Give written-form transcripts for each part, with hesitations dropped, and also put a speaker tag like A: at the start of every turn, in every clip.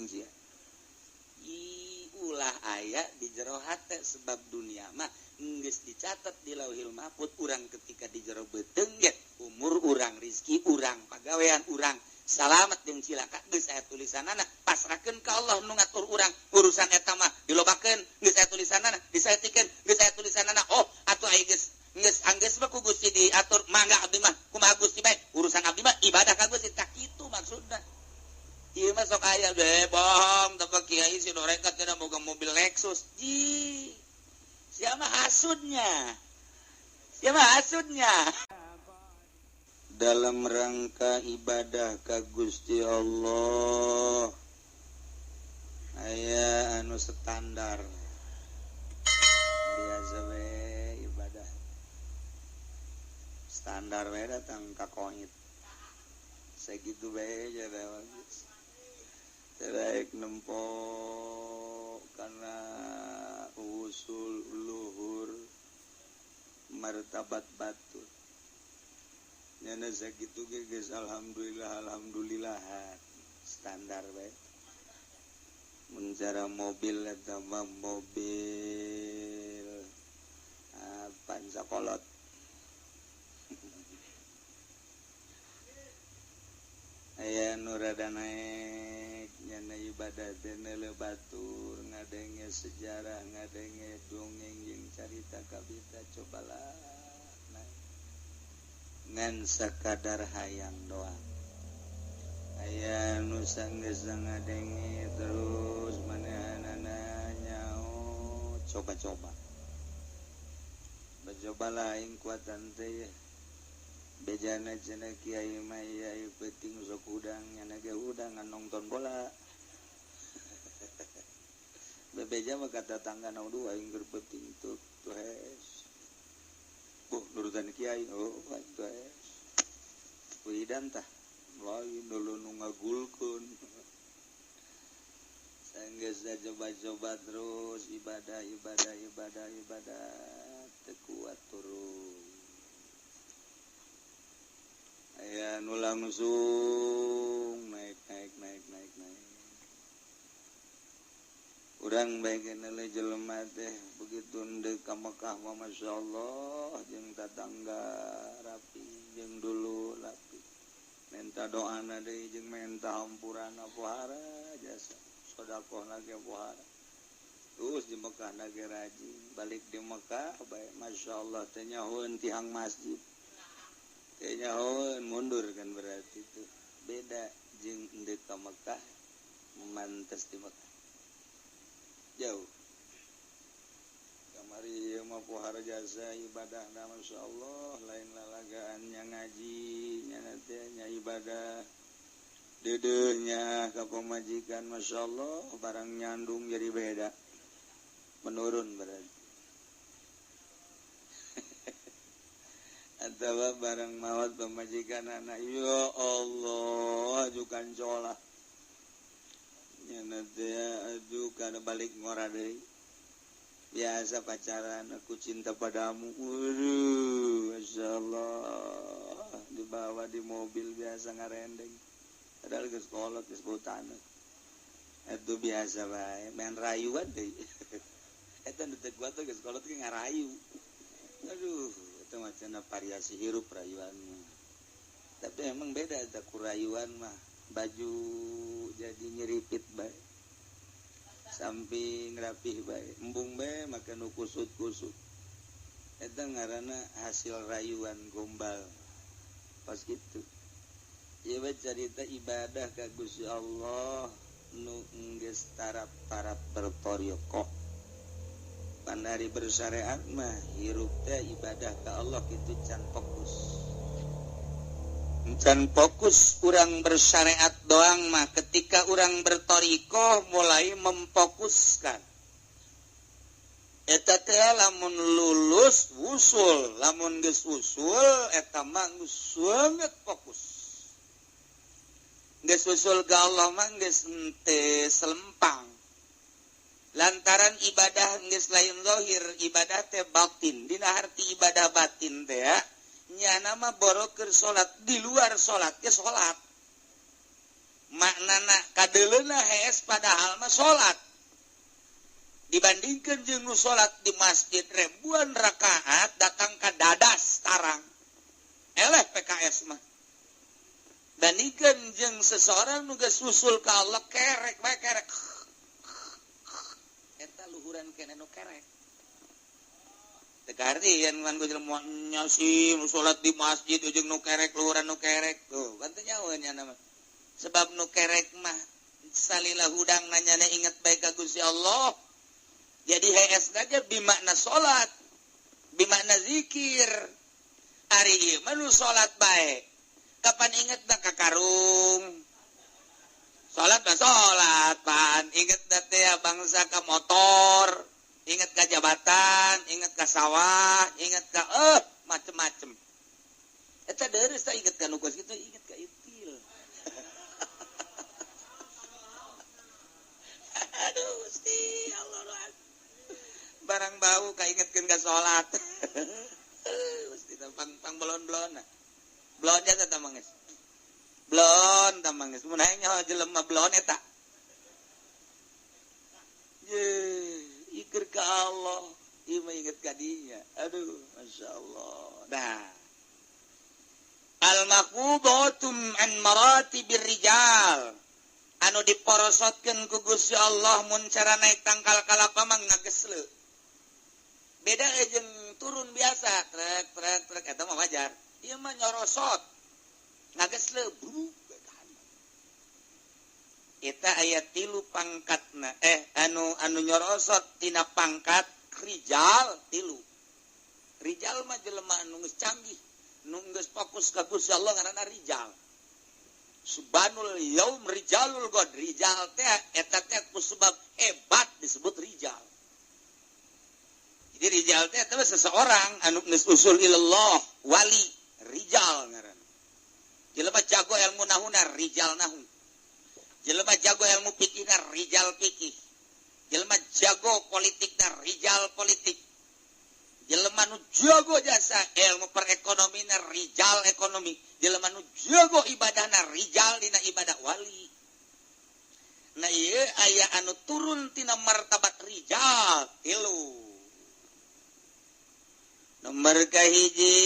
A: jeung sia. Ulah aya di jero hate sebab dunia mah geus dicatat di Lauhil Mahfud urang ketika di jero beuteung ge umur urang, rizki urang, pagawean urang salamet jeung cilaka geus aya tulisanana pasrahkeun ka Allah nu ngatur urang urusan eta mah dilobakeun geus aya tulisanana disaetikeun geus aya tulisanana oh atuh aya geus geus anggeus mah ku Gusti diatur mangga abdi mah kumaha Gusti bae urusan abdi mah ibadah ka Gusti tak kitu maksudna. Ieu mah sok aya deh bohong teh kiai si dorekat cenah boga mobil Lexus. Ji. Siapa hasudnya? Siapa hasudnya? Dalam rangka ibadah ka Gusti Allah aya anu standar. Biasa we ibadah. Standar we datang ka koit. Sakitu bae cenah. Terbaik nempo karena usul luhur martabat batu nyana sakitu ge geus alhamdulillah alhamdulillah standar bae mun cara mobil eta mah mobil Avanza kolot aya nu rada naek nyana ibadah teh neuleuh batur ngadenge sejarah ngadenge dongeng jeung carita kabita cobalah naek ngan sakadar hayang doang aya nu sanggeus ngadenge terus manehanana nyao coba-coba cobalah aing kuatan teh bejana cenah kiai mah ieu peuting sok hudang nyana ge hudang ngan nonton bola bebeja mah kata tangga nu dua aing keur peuting tuh tuhes buh nurutan kiai oh tuhes wiridan tah lain dulu nu ngagulkeun sanggeus coba-coba terus ibadah ibadah ibadah ibadah teu kuat turun aya nu langsung naik naik naik naik naik urang bae geuneuh jelema teh begitu ndek ka Mekah mah masyaallah jeung tatangga rapi jeung dulu rapi menta doana deui jeung menta hampurana pohara jasa sedekahna ge pohara terus di Mekah na ge rajin balik di Mekah bae masyaallah teh nyahoeun tihang masjid kayaknya mundur kan berarti itu beda jeung endek ka Mekah mantes di Mekah jauh kamari ieu mah pohara jasa ibadahna masyaallah lain lalagaan nya ngaji nya teh nya ibadah deudeuhnya ka pamajikan masyaallah barang nyandung jadi beda menurun berarti atau barang mawat pemajikan anak ya Allah ajukan colah nyana teh ajukan balik ngora deui biasa pacaran aku cinta padamu waduh masyaallah dibawa di mobil biasa ngarendeng padahal geus kolot geus bau taneuh eta biasa bae main rayuan deui eta nu teu kuat geus kolot ge ngarayu aduh itu macam variasi hirup rayuan mah. Tapi emang beda eta ku rayuan mah baju jadi nyeripit bae samping rapih bae embung bae make nu kusut-kusut eta ngaranna hasil rayuan gombal pas kitu ieu we carita ibadah ka Gusti Allah nu geus tarap-tarap bertoriqoh pandari bersyariat mah hirup teh ibadah ka Allah kitu can fokus. Can fokus urang bersyariat doang mah ketika urang bertoriqoh mulai memfokuskan. Eta teh lamun lulus usul, lamun geus usul eta mah geus sangat fokus. Geus usul ka Allah mah geus henteu selempang. Lantaran ibadah geus lain zahir, ibadah teh batin. Dina harti ibadah batin teh nyana mah boro keur salat di luar salat ge salat. Maknana kadeuleuna hees padahal mah salat. Dibandingkan jeung nu salat di masjid ribuan rakaat datang ka dadas tarang. Eleh PKS mah. Bandingkan jeung seseorang nu geus usul ka Allah kerek bae kerek. Eta luhuran keneh nu kerek. Teu kahartian kan ku jelema nya sih nu salat di masjid jeung nu kerek luhuran nu kerek. Tuh, kan teu nyaho nya mah. Sebab nu kerek mah salila hudang nanyana inget bae ka Gusti Allah. Jadi hees aja bimakna salat, bimakna zikir. Ari ieu mah nu salat bae. Kapan ingetna ka karung? Salat mah salat, pan ingetna teh bangsa ka motor, inget ka jabatan, inget ka sawah, inget ka macem-macem. Eta deureuh teh inget ka nu kos kitu, inget ka itil. Aduh Gusti Allah, barang bau kaingetkeun ka salat. Gusti pang belon-belon. Belon eta tah mangis. Belon tah mangis. Mun hayang nyaho jelema belon eta. Ye, ikir ka Allah, ieu mah inget ka dinya. Aduh, masyaallah. Nah. Al-maqbudatum an maratibir rijal. Anu diporosotkeun ku Gusti Allah mun cara naik tangkal kalapa mah ngagesle. Beda jeung turun biasa, trek trek trek eta mah wajar. Ieu mah nyorosot. Ngagesle bruk. Eta aya 3 pangkatna. Anu nyorosot tina pangkat rijal 3. Rijal mah jelema anu geus canggih, nu geus fokus ka Gusti Allah ngaranna rijal. Subhanul yaum rijalul god. Rijal teh eta teh ku sebab hebat disebut rijal. Jadi rijal teh eta seseorang anu geus usul ilallah, wali, rijal ngaranna. Jelema jago ilmu nahuna rijal nahu. Jelema jago ilmu fikihna rijal fikih. Jelema jago politikna rijal politik. Jelema nu jago jasa ilmu perekonomina rijal ekonomi. Jelema nu jago ibadahna rijal dina ibadah wali. Nah ieu aya anu turun tina martabat rijal 3. Nomor kahiji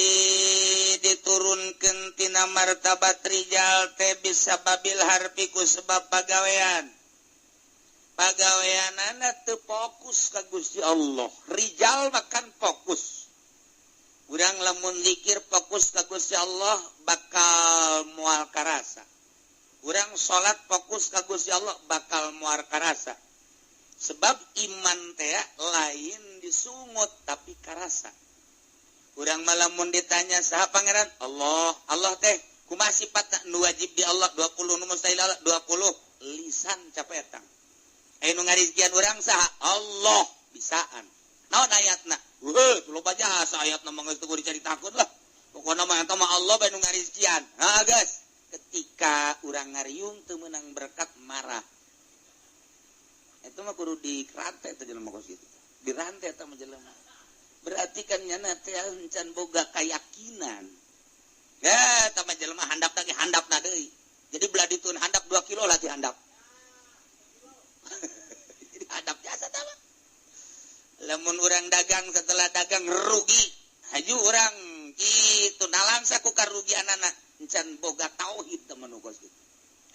A: diturunkeun tina martabat rijal teh bisa babil harfi ku sebab pagawean. Pagaweanana teu fokus ka Gusti Allah. Rijal makan fokus. Urang lamun zikir fokus ka Gusti Allah bakal moal karasa. Urang salat fokus ka Gusti Allah bakal moal karasa. Sebab iman teh lain disungut tapi karasa. Urang malamun ditanya saha pangeran? Allah. Allah teh kumaha sifatna? Nu wajib di Allah 20, nu mustahil Allah 20. Lisan capetang. Aya nu ngarizkian urang saha? Allah bisaan. Naon ayatna? Heuh, loba jasa ayatna mah geus teu dicaritakeun lah. Pokona mah eta mah Allah bae nu ngarizkian. Ha geus. Ketika urang ngariung teu meunang berkat marah. Eta mah kudu dirantai teh jelema kos kitu. Dirantai eta mah jelema. Berarti kan nyana teh encan boga keyakinan. Ya, eta mah jelema handap lagi handapna deui. Jadi belah ditun handap 2 kilo lah ti handap. Jadi handap jasa tah mah. Lamun urang dagang setelah dagang rugi, haju urang kitu nalangsa ku karugianana encan boga tauhid teh mah nu kos kitu.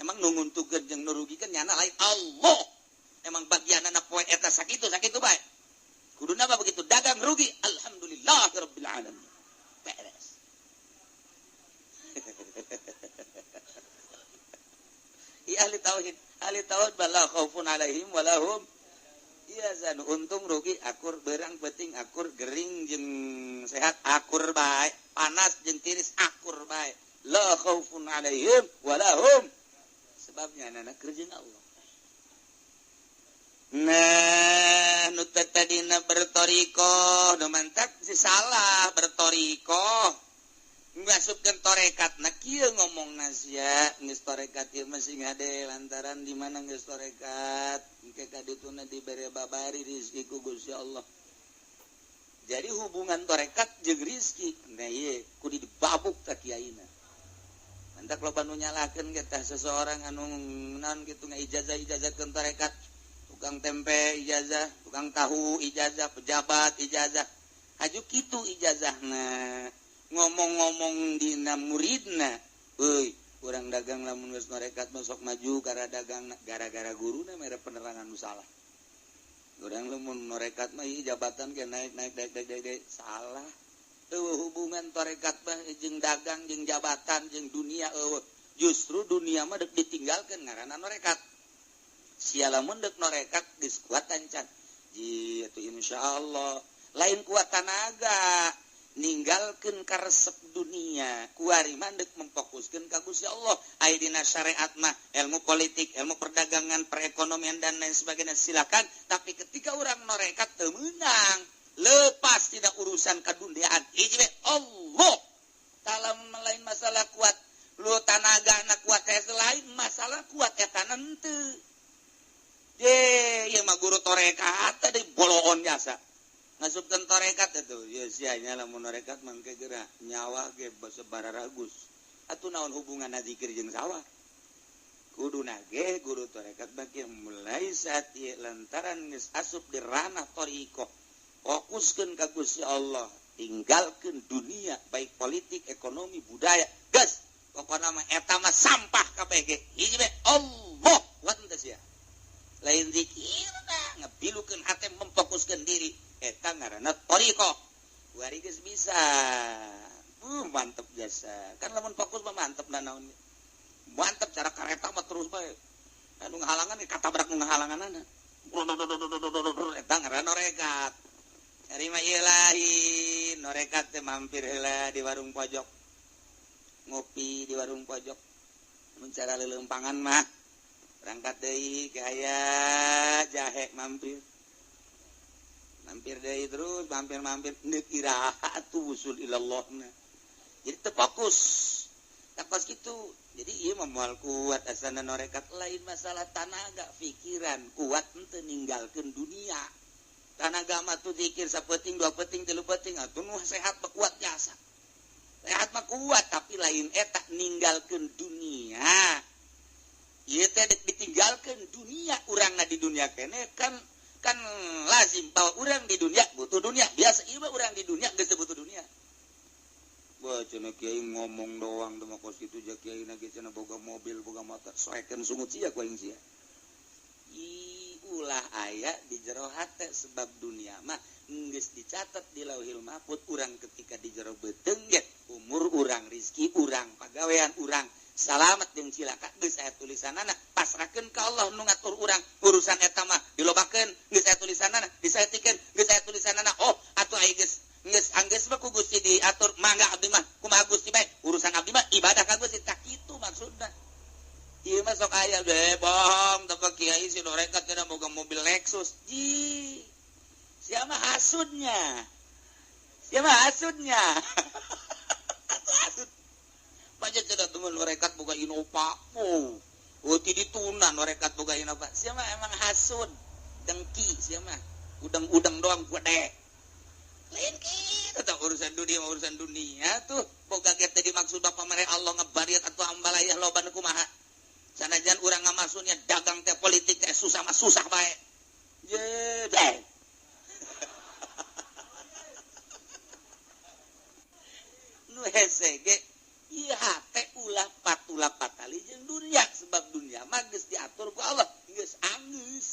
A: Emang nu nguntukeun jeung nu rugikeun nyana lain Allah. Emang bagianana poe eta sakitu sakitu bae. Kuduna mah begitu dagang rugi, alhamdulillahirabbil alamin. Beres. Ahli tauhid bala khaufun alaihim walahum yahzanun. Untung rugi akur, berang penting akur, gering jeung sehat akur bae, panas jeung tiris akur bae. La khaufun alaihim walahum. Sebabnya anak kerja Allah. Nah, nu tadina bertorikoh, nu mantak si salah bertorikoh. Ngasupkeun torekat, nah kieu ngomongna sia, geus torekat ieu mah sing hade lantaran di mana geus torekat, engke ka dituna dibere babari rezeki ku Gusti Allah. Jadi hubungan torekat jeung rezeki, nah ieu kudu dibabuk ka kiaina. Entak loba nu nyalahkeun ge tah seseorang anu naon kitu ngaijazah-ijazahkeun tarekat, tukang tempe ijazah, tukang tahu ijazah, pejabat ijazah. Haju kitu ijazahna. Ngomong-ngomong dina muridna, euy, urang dagang lamun geus norekat masuk maju gara dagang gara-gara guruna mere penerangan nu salah. Urang lamun norekat mah ieu jabatan ge naik naik naik naik naik salah. Eueuh hubungan tarekat mah jeung dagang jeung jabatan jeung dunia eueuh. Justru dunia mah deuk ditinggalkeun ngaranna norekat. Sia lamun deuk norekat geus kuat ancan. Ji atuh insyaallah lain kuat tanaga ninggalkeun karesep dunia kuari mah deuk memfokuskeun ka Gusti Allah. Aya dina syariat mah ilmu politik, ilmu perdagangan, perekonomian dan lain sebagainya silakan, tapi ketika urang norekat teu meunang, lepas tidak urusan kaduniaan. Hiji we Allah. Talam lain masalah kuat lu tanaga na kuat teh lain masalah kuat eta henteu. Ye, ieu mah guru tarekat teh boloon jasa. Ngasupkeun tarekat atuh. Ye sia nya lamun tarekat mangke geura nyawa ge bararagus. Atuh naon hubunganna zikir jeung sawah? Kuduna ge guru tarekat bagi mulai saat ieu lantaran geus asup di ranah thariqah. Fokuskeun ka Gusti Allah, tinggalkeun dunia baik politik, ekonomi, budaya. Geus, pokona mah eta mah sampah kabeh ge. Hiji we Allah, kuat teu sia. Lain zikirna ngebilukeun hate memfokuskeun diri. Eta ngaranna thariqah. Wari geus bisa. Mantep jasa. Kan lamun fokus mah mantep nanaon. Mantep cara kareta mah terus bae. Anu ngahalangan katabrak nu ngahalanganana. Eta ngaranna norekat. Ari mah ieu lain, norekat teh mampir heula di warung pojok. Ngopi di warung pojok. Mun cara leuleumpangan mah berangkat deui ke aya jahe mampir. Mampir deui terus, mampir-mampir neuk iraha atuh usul ilallahna. Jadi teu fokus. Takos kitu. Jadi ieu mah moal kuat asana norekat lain masalah tanaga, pikiran kuat henteu ninggalkeun dunia. Tanaga mah tuh zikir sapeting, dua peting, tilu peting atuh nu sehat mah kuat jasa. Sehat mah kuat tapi lain eta ninggalkeun dunia. Ieu teh ditinggalkeun dunia urangna di dunia kene kan kan lazim bahwa urang di dunia butuh dunia. Biasa ieu mah urang di dunia geus teu butuh dunia. Wah cenah kiai ngomong doang teh mah kos kitu ja kiai na ge cenah boga mobil boga motor soekeun sungut sia ku aing sia. Ulah aya di jero hate sebab dunia mah geus dicatat di Lauhil Mahfud urang ketika di jero beuteung ge umur urang, rizki urang, pagawean urang salamet jeung cilaka geus aya tulisanana pasrahkeun ka Allah nu ngatur urang urusan eta mah dilobakeun geus aya tulisanana disaetikeun geus aya tulisanana oh atuh aya geus geus anggeus mah ku Gusti diatur mangga abdi mah kumaha Gusti bae urusan abdi mah ibadah ka Gusti tak kitu maksudna. Ieu mah sok aya deh bohong teh kiai si norekat cenah boga mobil Lexus. Ji. Sia mah hasudnya. Sia mah hasudnya. Atuh hasud. Banyak cenah temen norekat boga Innova. Oh, oh ti dituna norekat boga Innova. Sia mah emang hasud, dengki sia mah. Udang-udang doang gede. Lain kitu tah urusan dunia urusan dunia tuh boga ge teh dimaksud Bapak mere Allah ngebariat atuh ambalayah loba nu kumaha. Sanajan urang ngamasuknya dagang teh politik teh susah mah susah bae. Ye deh. Nu hese ge ieu hate ulah patula patali jeung dunia sebab dunia mah geus diatur ku Allah, geus anggeus.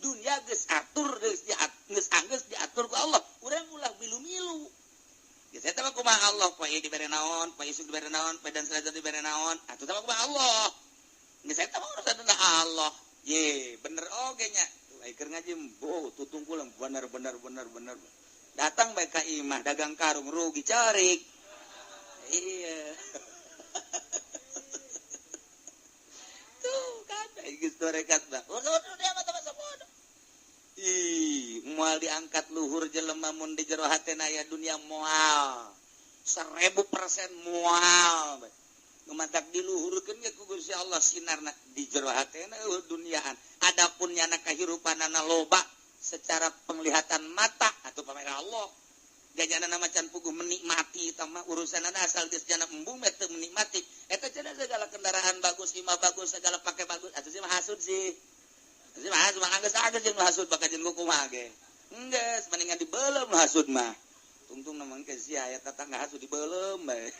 A: Dunia geus atur geus geus anggeus diatur ku Allah. Urang ulah milu-milu. Geus eta mah kumaha Allah poe ieu dibere naon, poe isuk dibere naon, poe dan salajengna dibere naon, atuh teh kumaha Allah. Geus eta mah urusan Allah. Ye, bener oge nya. Tuh keur ngaji boh tutungkul bener bener bener bener. Datang bae ka imah dagang karung rugi carik. Iya. Tuh kan geus tarekat mah. Udah mah masa bodoh. Ih, moal diangkat luhur jelema mun di jero hatena aya dunia moal. 1000% moal. Matak diluhurkeun ge ku Gusti Allah sinarna di jero hatena eueuh duniaan. Adapun nyana kahirupanana loba secara penglihatan mata atau pamer Allah. Gajana macan puguh menikmati tama urusanana asal geus jana embung mah teu menikmati. Eta cenah segala kendaraan bagus, imah bagus, segala pakai bagus. Atuh sih mah hasud sih. Sih mah hasud mah geus jeung hasud bakal jeung kumaha ge. Geus mendingan dibeuleum hasud mah. Tungtung namang ke sia aya tetangga hasud dibeuleum bae.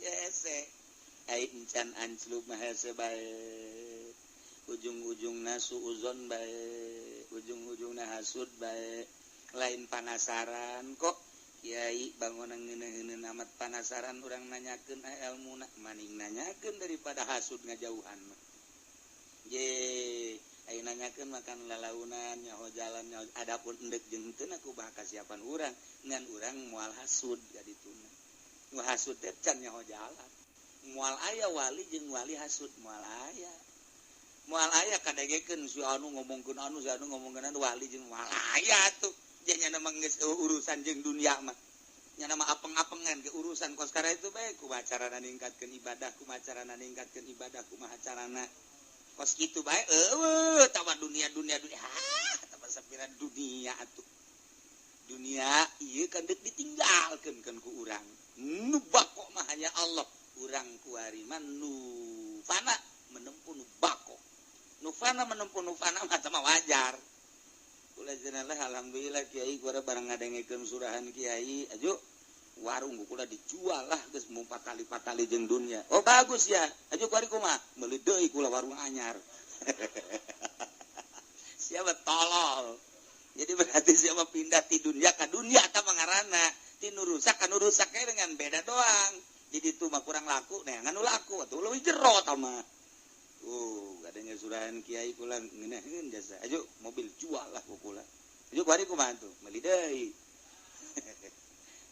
A: Hese. Ai encan anclub mah hese bae. Ujung-ujungna suuzon bae, ujung-ujungna hasud bae. Lain panasaran kok kiai bangunan ngeuneuh-ngeuneuh amat panasaran urang nanyakeun ilmuna maning nanyakeun daripada hasud ngajauhan mah. Ye, aya nanyakeun makan lalaunan nyaho jalan nyaho adapun endek jeung henteu ku bah kasiapan urang ngan urang moal hasud kadituna. Nu hasud teh can nyaho jalan. Moal aya wali jeung wali hasud moal aya. Moal aya kadegekeun si anu ngomongkeun anu si anu ngomongkeun anu wali jeung moal aya atuh. Nya nama geus urusan jeung dunia mah. Nya nama apeng-apengan ke urusan kos kara itu bae kumaha carana ningkatkeun ibadah, kumaha carana ningkatkeun ibadah, kumaha carana kos kitu bae eueuh tawa dunia dunia dunia. Ah, tawa sapira dunia atuh. Dunia ieu kan deuk ditinggalkeun kan ku urang. Nu bako mah hanya Allah. Urang kuari mah nu fana menempuh nu bako. Nu fana menempuh nu fana mah mah wajar. Kula jenengan alhamdulillah kiai kula barang ngadengekeun surahan kiai aju warung kula dijual lah geus mung patali-patali jeung dunia. Oh bagus ya. Aju kuari kumaha? Meuli deui kula warung anyar. Siapa tolol. Jadi berarti siapa pindah ti dunia ka dunia ta mangarana. Ti nu rusak ka nu rusak dengan beda doang. Jadi itu mah kurang laku, neangan nu laku atuh leuwih jero ta mah. Adanya surahan kiai kula ngeunaheun jasa. Aju mobil jual lah ku kula. Aju kuari kumaha tuh? Meuli deui.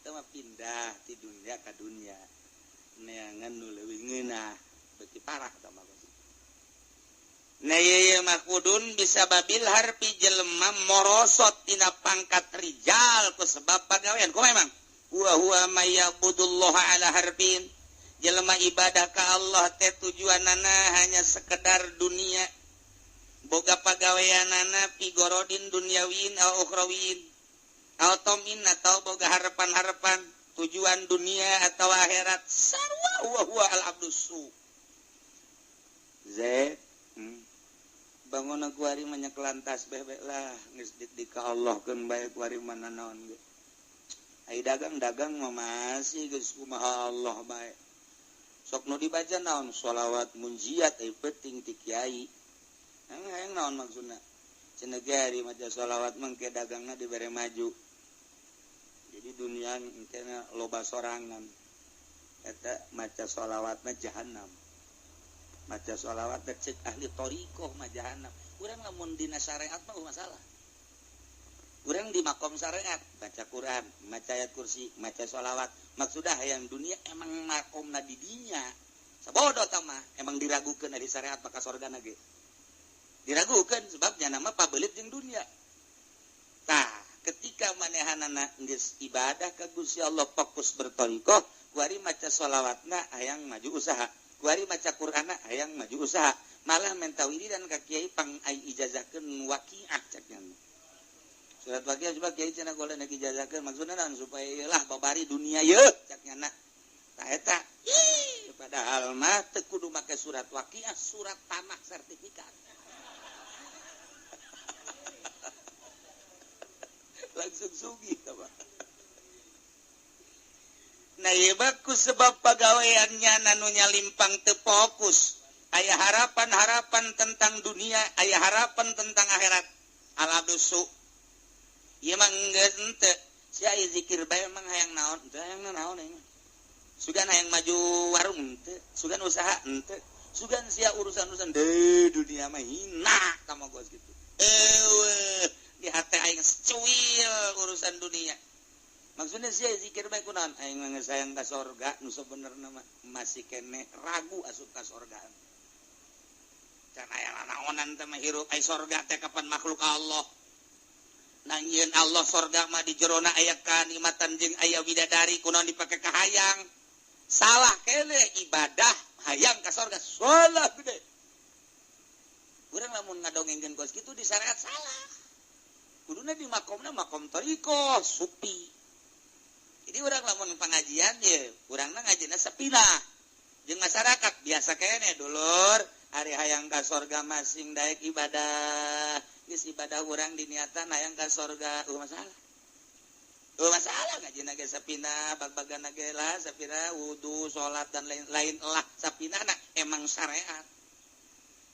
A: Teu mah pindah ti dunia ka dunia. Neangan nu leuwih ngeunah, beuki parah tah mah. Nah ieu mah kudun bisa babil harpi jelema morosot tina pangkat rijal ku sebab pagawean. Kumaha emang? Wa huwa may yabudullaha ala harfin. Jelema ibadah ka Allah teh tujuanana hanya sekedar dunia. Boga pagaweanana pigorodin dunyawin au ukhrawin. Au tomin atau boga harapan-harapan tujuan dunia atau akhirat. Sarwa wa huwa al abdusu. Zaid, bangun aku hari menyekelantas bebek lah geus dik ka Allah keun bae ku hari mana naon ge. Ai dagang-dagang mah masih geus kumaha Allah bae. Sok nu dibaca naon sholawat munjiat ai penting ti kiai. Hayang naon maksudna? Cenah ge ari maca sholawat mangke dagangna dibere maju. Jadi dunia engkena loba sorangan. Eta maca sholawatna jahannam. Maca sholawat teh cek ahli thariqah mah jahannam. Urang lamun dina syariat mah masalah. Urang di makom syariat baca Quran, maca ayat kursi, maca sholawat. Maksudnya hayang dunia emang makomna di dinya. Sabodo tah mah emang diragukeun dari syariat maka sorgana ge. Diragukeun sebabnya nama pabelit jeung dunia. Tah, ketika manehanana geus ibadah ka Gusti Allah fokus berthariqah, kuari maca sholawatna hayang maju usaha. Kuari maca Qur'anna hayang maju usaha. Malah menta wiridan ka kiai pang ai ijazahkeun waqiah cek nya. Surat waqiah coba kiai cenah golek nek ijazahkeun maksudna naon supaya ieu lah babari dunia ye cak nya. Tah eta ih padahal mah teu kudu make surat waqiah, surat tanah sertifikat. Langsung sugih tah. Nah ieu baku sebab pagaweannya nanu nyalimpang teu fokus. Aya harapan-harapan tentang dunia, aya harapan tentang akhirat. Aladusu. Ieu mah geus henteu. Sia zikir bae emang hayang naon? Teu hayang naon ieu mah. Sugan hayang maju warung henteu, sugan usaha henteu, sugan sia urusan-urusan deui dunia mah hina ka mah geus kitu. Eueuh, di hate aing secuil urusan dunia. Maksudnya sia zikir bae kunaon? Aing mah geus hayang ka sorga nu sabenerna mah masih keneh ragu asup ka sorga. Can aya naonan teh mah hirup ai sorga teh kapan makhluk Allah. Nangieun Allah sorga mah di jerona aya kanikmatan jeung aya widadari kunaon dipake ka hayang. Salah kene ibadah hayang ka sorga salah gede. Urang lamun ngadongengkeun kos kitu di syariat salah. Kuduna di makomna makom thariqah supi. Jadi urang lamun pengajian ye, urangna ngajina sepina. Jeung masyarakat biasa keneh dulur, ari hayang ka sorga masing daek ibadah. Geus ibadah urang diniatan hayang ka sorga, eueuh masalah. Eueuh masalah ngajina ge sapina, bag-bagana ge lah sapina wudu, salat dan lain-lain lah sapinana emang syariat.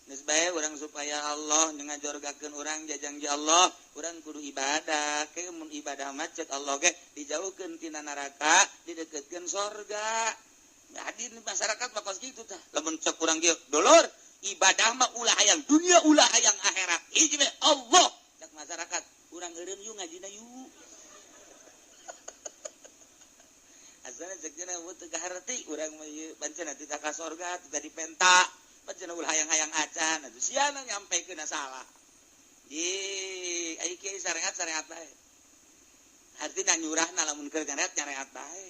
A: Geus bae urang supaya Allah ngajorgakeun urang jajangji Allah, urang kudu ibadah. Ke mun ibadah mah ceuk Allah ge dijauhkeun tina neraka, dideukeutkeun sorga. Jadi masyarakat mah kos kitu tah. Lamun ceuk urang kieu, dulur, ibadah mah ulah hayang dunia, ulah hayang akhirat. Hiji bae Allah. Cek masyarakat, urang eureun yuk ngajina yuk. Asana ceuk cenah teu kaharti urang mah ieu pancen teu ka sorga, teu dipenta. Pancen ulah hayang-hayang acan, atuh siana nyampekeun salah. Di ai kiai syariat-syariat bae. Artina nyurahna lamun keur nyareat nyareat bae.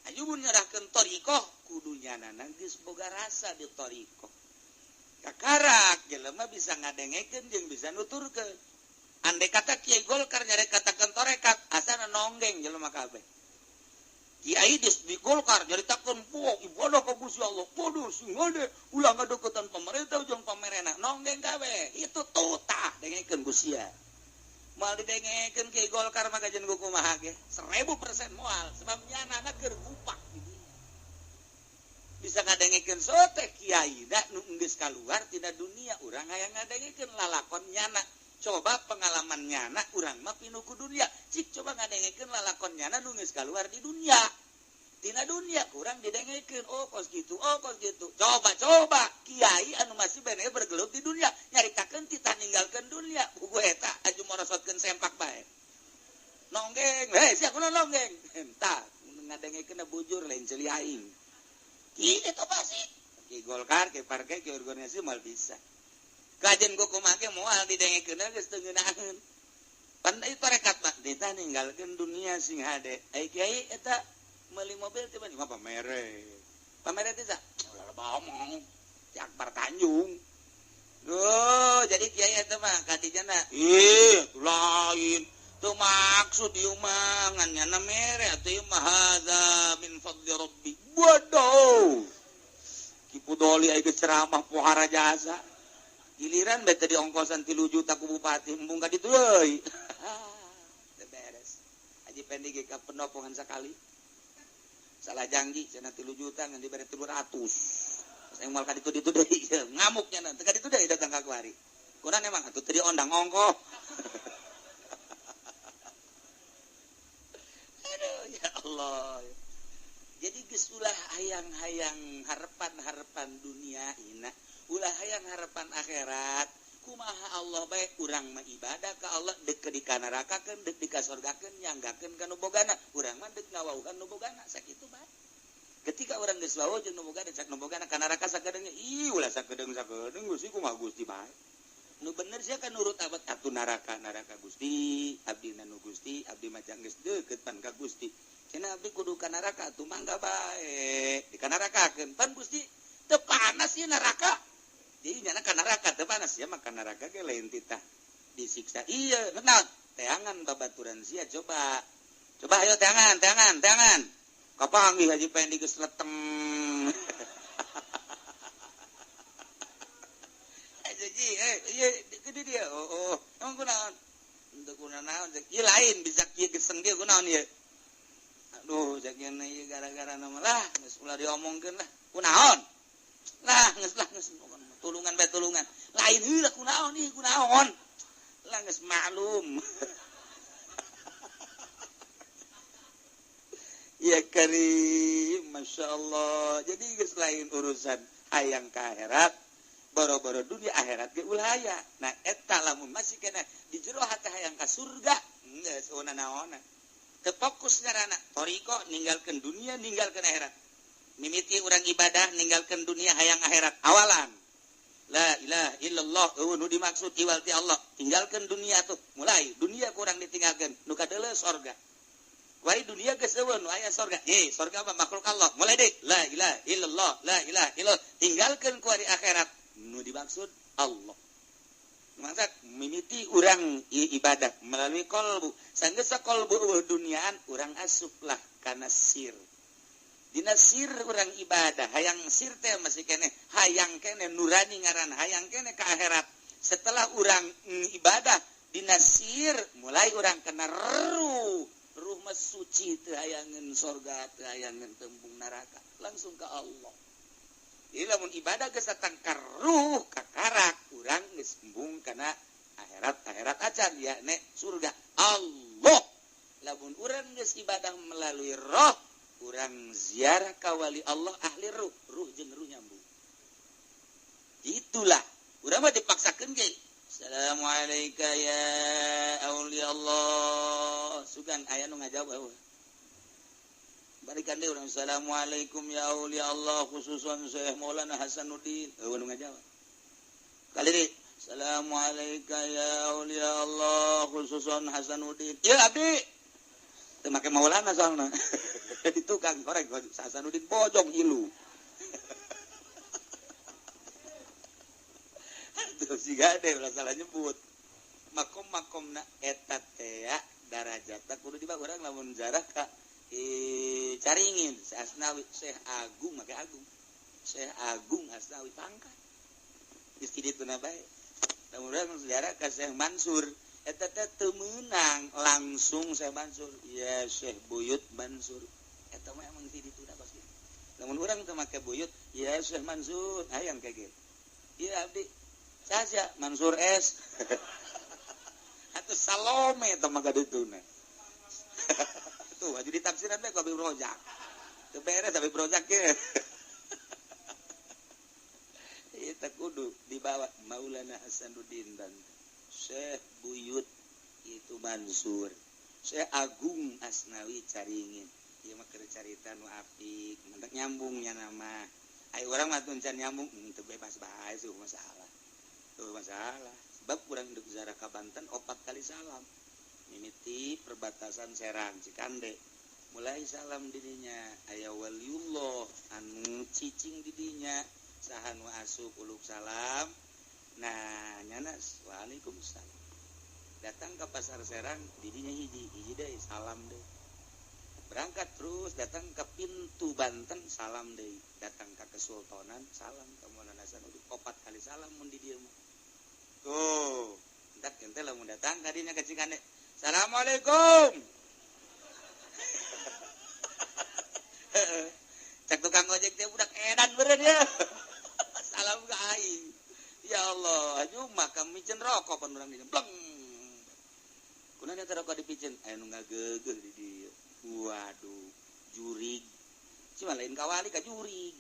A: Aju mun nyerahkeun thariqah kudu nyanana geus boga rasa di thariqah. Kakarak jelema bisa ngadengekeun jeung bisa nuturkeun. Andai kata Kiai Golkar nyarek katakeun tarekat, asana nonggeng jelema kabeh. Kiai di Golkar nyaritakeun poho ibadah ka Gusti Allah, bodoh sing hade ulah ngadeukeutan pemerintah jeung pamerena, nonggeng kabeh. Itu tutah dengekeun ku sia. Moal didengekeun Kiai Golkar mah kajian ku kumaha ge 1000% moal, sebab nyanana keur gupak di dinya. Bisa ngadengekeun sote kiai da nu geus kaluar tina dunia, urang hayang ngadengekeun lalakon nyana. Coba pengalaman nyana urang mah pinuh ku dunia. Cik coba ngadengekeun lalakon nyana nu geus kaluar di dunia. Tina dunia kurang didengekeun, oh kos gitu, oh kos gitu. Coba-coba kiai anu masih bene bergelut di dunia, nyaritakeun titah ninggalkeun dunia. Buku eta aju morosotkeun sempak bae. Nonggeng, hei sia kunaon nonggeng. Entah ngadengekeun bujur lain ceuli aing. Kieu pasti. Ki Golkar, ki partai, ki organisasi moal bisa. Kajen ku kumaha ge moal didengekeun geus teu ngeunaheun. Pan ieu tarekat mah ditah ninggalkeun dunia sing hade. Ai kiai eta meuli mobil teh mah pamere. Pamere teh sa? Ulah omong. Ti Akbar Tanjung. Duh, jadi kiai eta mah katijana. Ih, lain. Teu maksud ieu mah ngan nyana mere atuh ieu mah hadza min fadli rabbi. Bodoh. Ki Pudoli ai geus ceramah pohara jasa. Giliran bae teh diongkosan 3 juta ku bupati embung ka ditu euy. Teu beres. Haji Pendi ge ka penopongan sakali. Salah janji cenah 3 juta ngan dibere 300. Terus yang moal ka ditu ditu deui ngamuk nya teu ka ditu deui datang ka kuari. Kurang emang atuh teu diondang ongkoh. Aduh ya Allah. Jadi geus ulah hayang-hayang harapan-harapan dunia ina, ulah hayang harapan akhirat. Kumaha Allah bae urang mah ibadah ka Allah deuk di kanarakakeun, deuk di kasorgakeun, nyanggakeun ka nu bogana. Urang mah deuk ngawauhan nu bogana sakitu bae. Ketika urang geus wawuh jeung nu bogana, cak nu bogana ka neraka sakedeung, ih ulah sakedeung-sakedeung Gusti kumaha Gusti bae. Nu bener sia kan nurut abad atuh neraka, neraka Gusti, abdi nu Gusti, abdi mah geus deukeut pan ka Gusti. Cenah abdi kudu ka neraka atuh mangga bae. Di kanarakakeun pan Gusti teu panas ieu neraka. Jadi nyana ka neraka teu panas ya mah ka neraka ge lain titah disiksa. Iya, benar. Teangan babaturan sia coba. Coba ayo teangan, teangan, teangan. Kapanggih Haji Pendi geus leteng. Haji, ieu gede dia. Oh, oh. Emang kunaon? Henteu kunaon cek. Ieu lain bisa kieu geseng dia kunaon ieu. Aduh, cek nya ieu gara-gara nama lah, geus ulah diomongkeun lah. Kunaon? Lah, geus lah geus tulungan bae tulungan. Lain heula kunaon ieu kunaon. Lah geus maklum. Ya karim, Masya Allah. Jadi geus lain urusan hayang ka akhirat, boro-boro dunia akhirat ge ulah aya. Nah eta lamun masih kena di jero hati hayang ka surga, geus eueuh naonna. Teu fokus ngaranna thariqah ninggalkeun dunia, ninggalkeun akhirat. Mimiti urang ibadah ninggalkeun dunia hayang akhirat awalan. La ilaha illallah eueuh nu dimaksud iwal ti Allah. Tinggalkeun dunia tuh, mulai dunia kurang ditinggalkeun, nu kadeuleu sorga. Wari dunia geus eueuh nu aya sorga. Sorga mah makhluk Allah. Mulai deui la ilaha illallah, la ilaha illallah. Tinggalkeun ku ari akhirat nu dimaksud Allah. Mangsa mimiti urang ibadah melalui kolbu. Sanggeus kolbu eueuh duniaan urang asuplah kana sir. Dina sir urang ibadah, hayang sir teh masih keneh, hayang keneh nurani ngaran, hayang keneh ka akhirat. Setelah urang ibadah dina sir mulai urang kena ruh. Ruh mah suci teu hayangeun sorga, teu hayangeun tembung neraka, langsung ka Allah. Jadi lamun ibadah geus datang ka ruh kakarak urang geus embung kana akhirat, akhirat acan ya nek surga Allah. Lamun urang geus ibadah melalui roh, urang ziarah ka wali Allah ahli ruh, ruh jeung ruh nyambung. Itulah urang mah dipaksakeun ge. Assalamualaikum ya aulia Allah. Sugan aya nu ngajawab eueuh. Balikan deui urang assalamualaikum ya aulia Allah khususan Syekh Maulana Hasanuddin. Eueuh nu ngajawab. Kali deui assalamualaikum ya aulia Allah khususan Hasanuddin. Ieu abdi. Teu make Maulana soalna. Di tukang korek Hasanuddin bojong hilu. Tuh siga deh ulah salah nyebut. Makom-makomna eta teh darajatna kudu dibawa urang lamun jarah ka caringin Syekh Asnawi, Syekh Agung make Agung. Syekh Agung Asnawi pangkat. Geus ti ditu na bae. Lamun urang sejarah ka Syekh Mansur, eta teh teu meunang langsung Syekh Mansur, ya Syekh Buyut Mansur. Eta mah emang ti ditu na pasti. Lamun urang teu make Buyut, ya Syekh Mansur, hayang kayak gitu. Ieu abdi saja Mansur S. Atau Salome teh mah kadituna. Tuh aju ditafsiran teh ku Habib Rozak. Teu beres Habib Rozak ge. Eta kudu dibawa Maulana Hasanuddin dan Syekh Buyut itu Mansur. Syekh Agung Asnawi caringin. Ieu mah keur carita nu apik, mentak nyambungnya nama. Ai urang mah teu nyambung, teu bebas bae sih masalah. Tuh masalah. Sebab urang deuk ziarah ka Banten 4 kali salam. Mimiti perbatasan Serang Cikande. Mulai salam didinya aya waliullah anu cicing didinya saha nu asup uluk salam. Nah, nyana waalaikumsalam. Datang ke pasar Serang didinya hiji, hiji deui salam deui. Berangkat terus datang ke pintu Banten salam deui. Datang ke Kesultanan salam ka Maulana Hasanuddin 4 kali salam mun di dieu mah. Tuh, entak ente lamun datang kadinya ke Cikande. Assalamualaikum. Cak tukang ojek teh budak edan beureun ya. Salam ka aing. Ya Allah, aju mah kami miceun rokok pan urang dieu. Bleng. Kunaon eta rokok dipiceun? Aya nu ngageugeuh di dieu. Waduh, jurig. Cuma lain kawali ka jurig.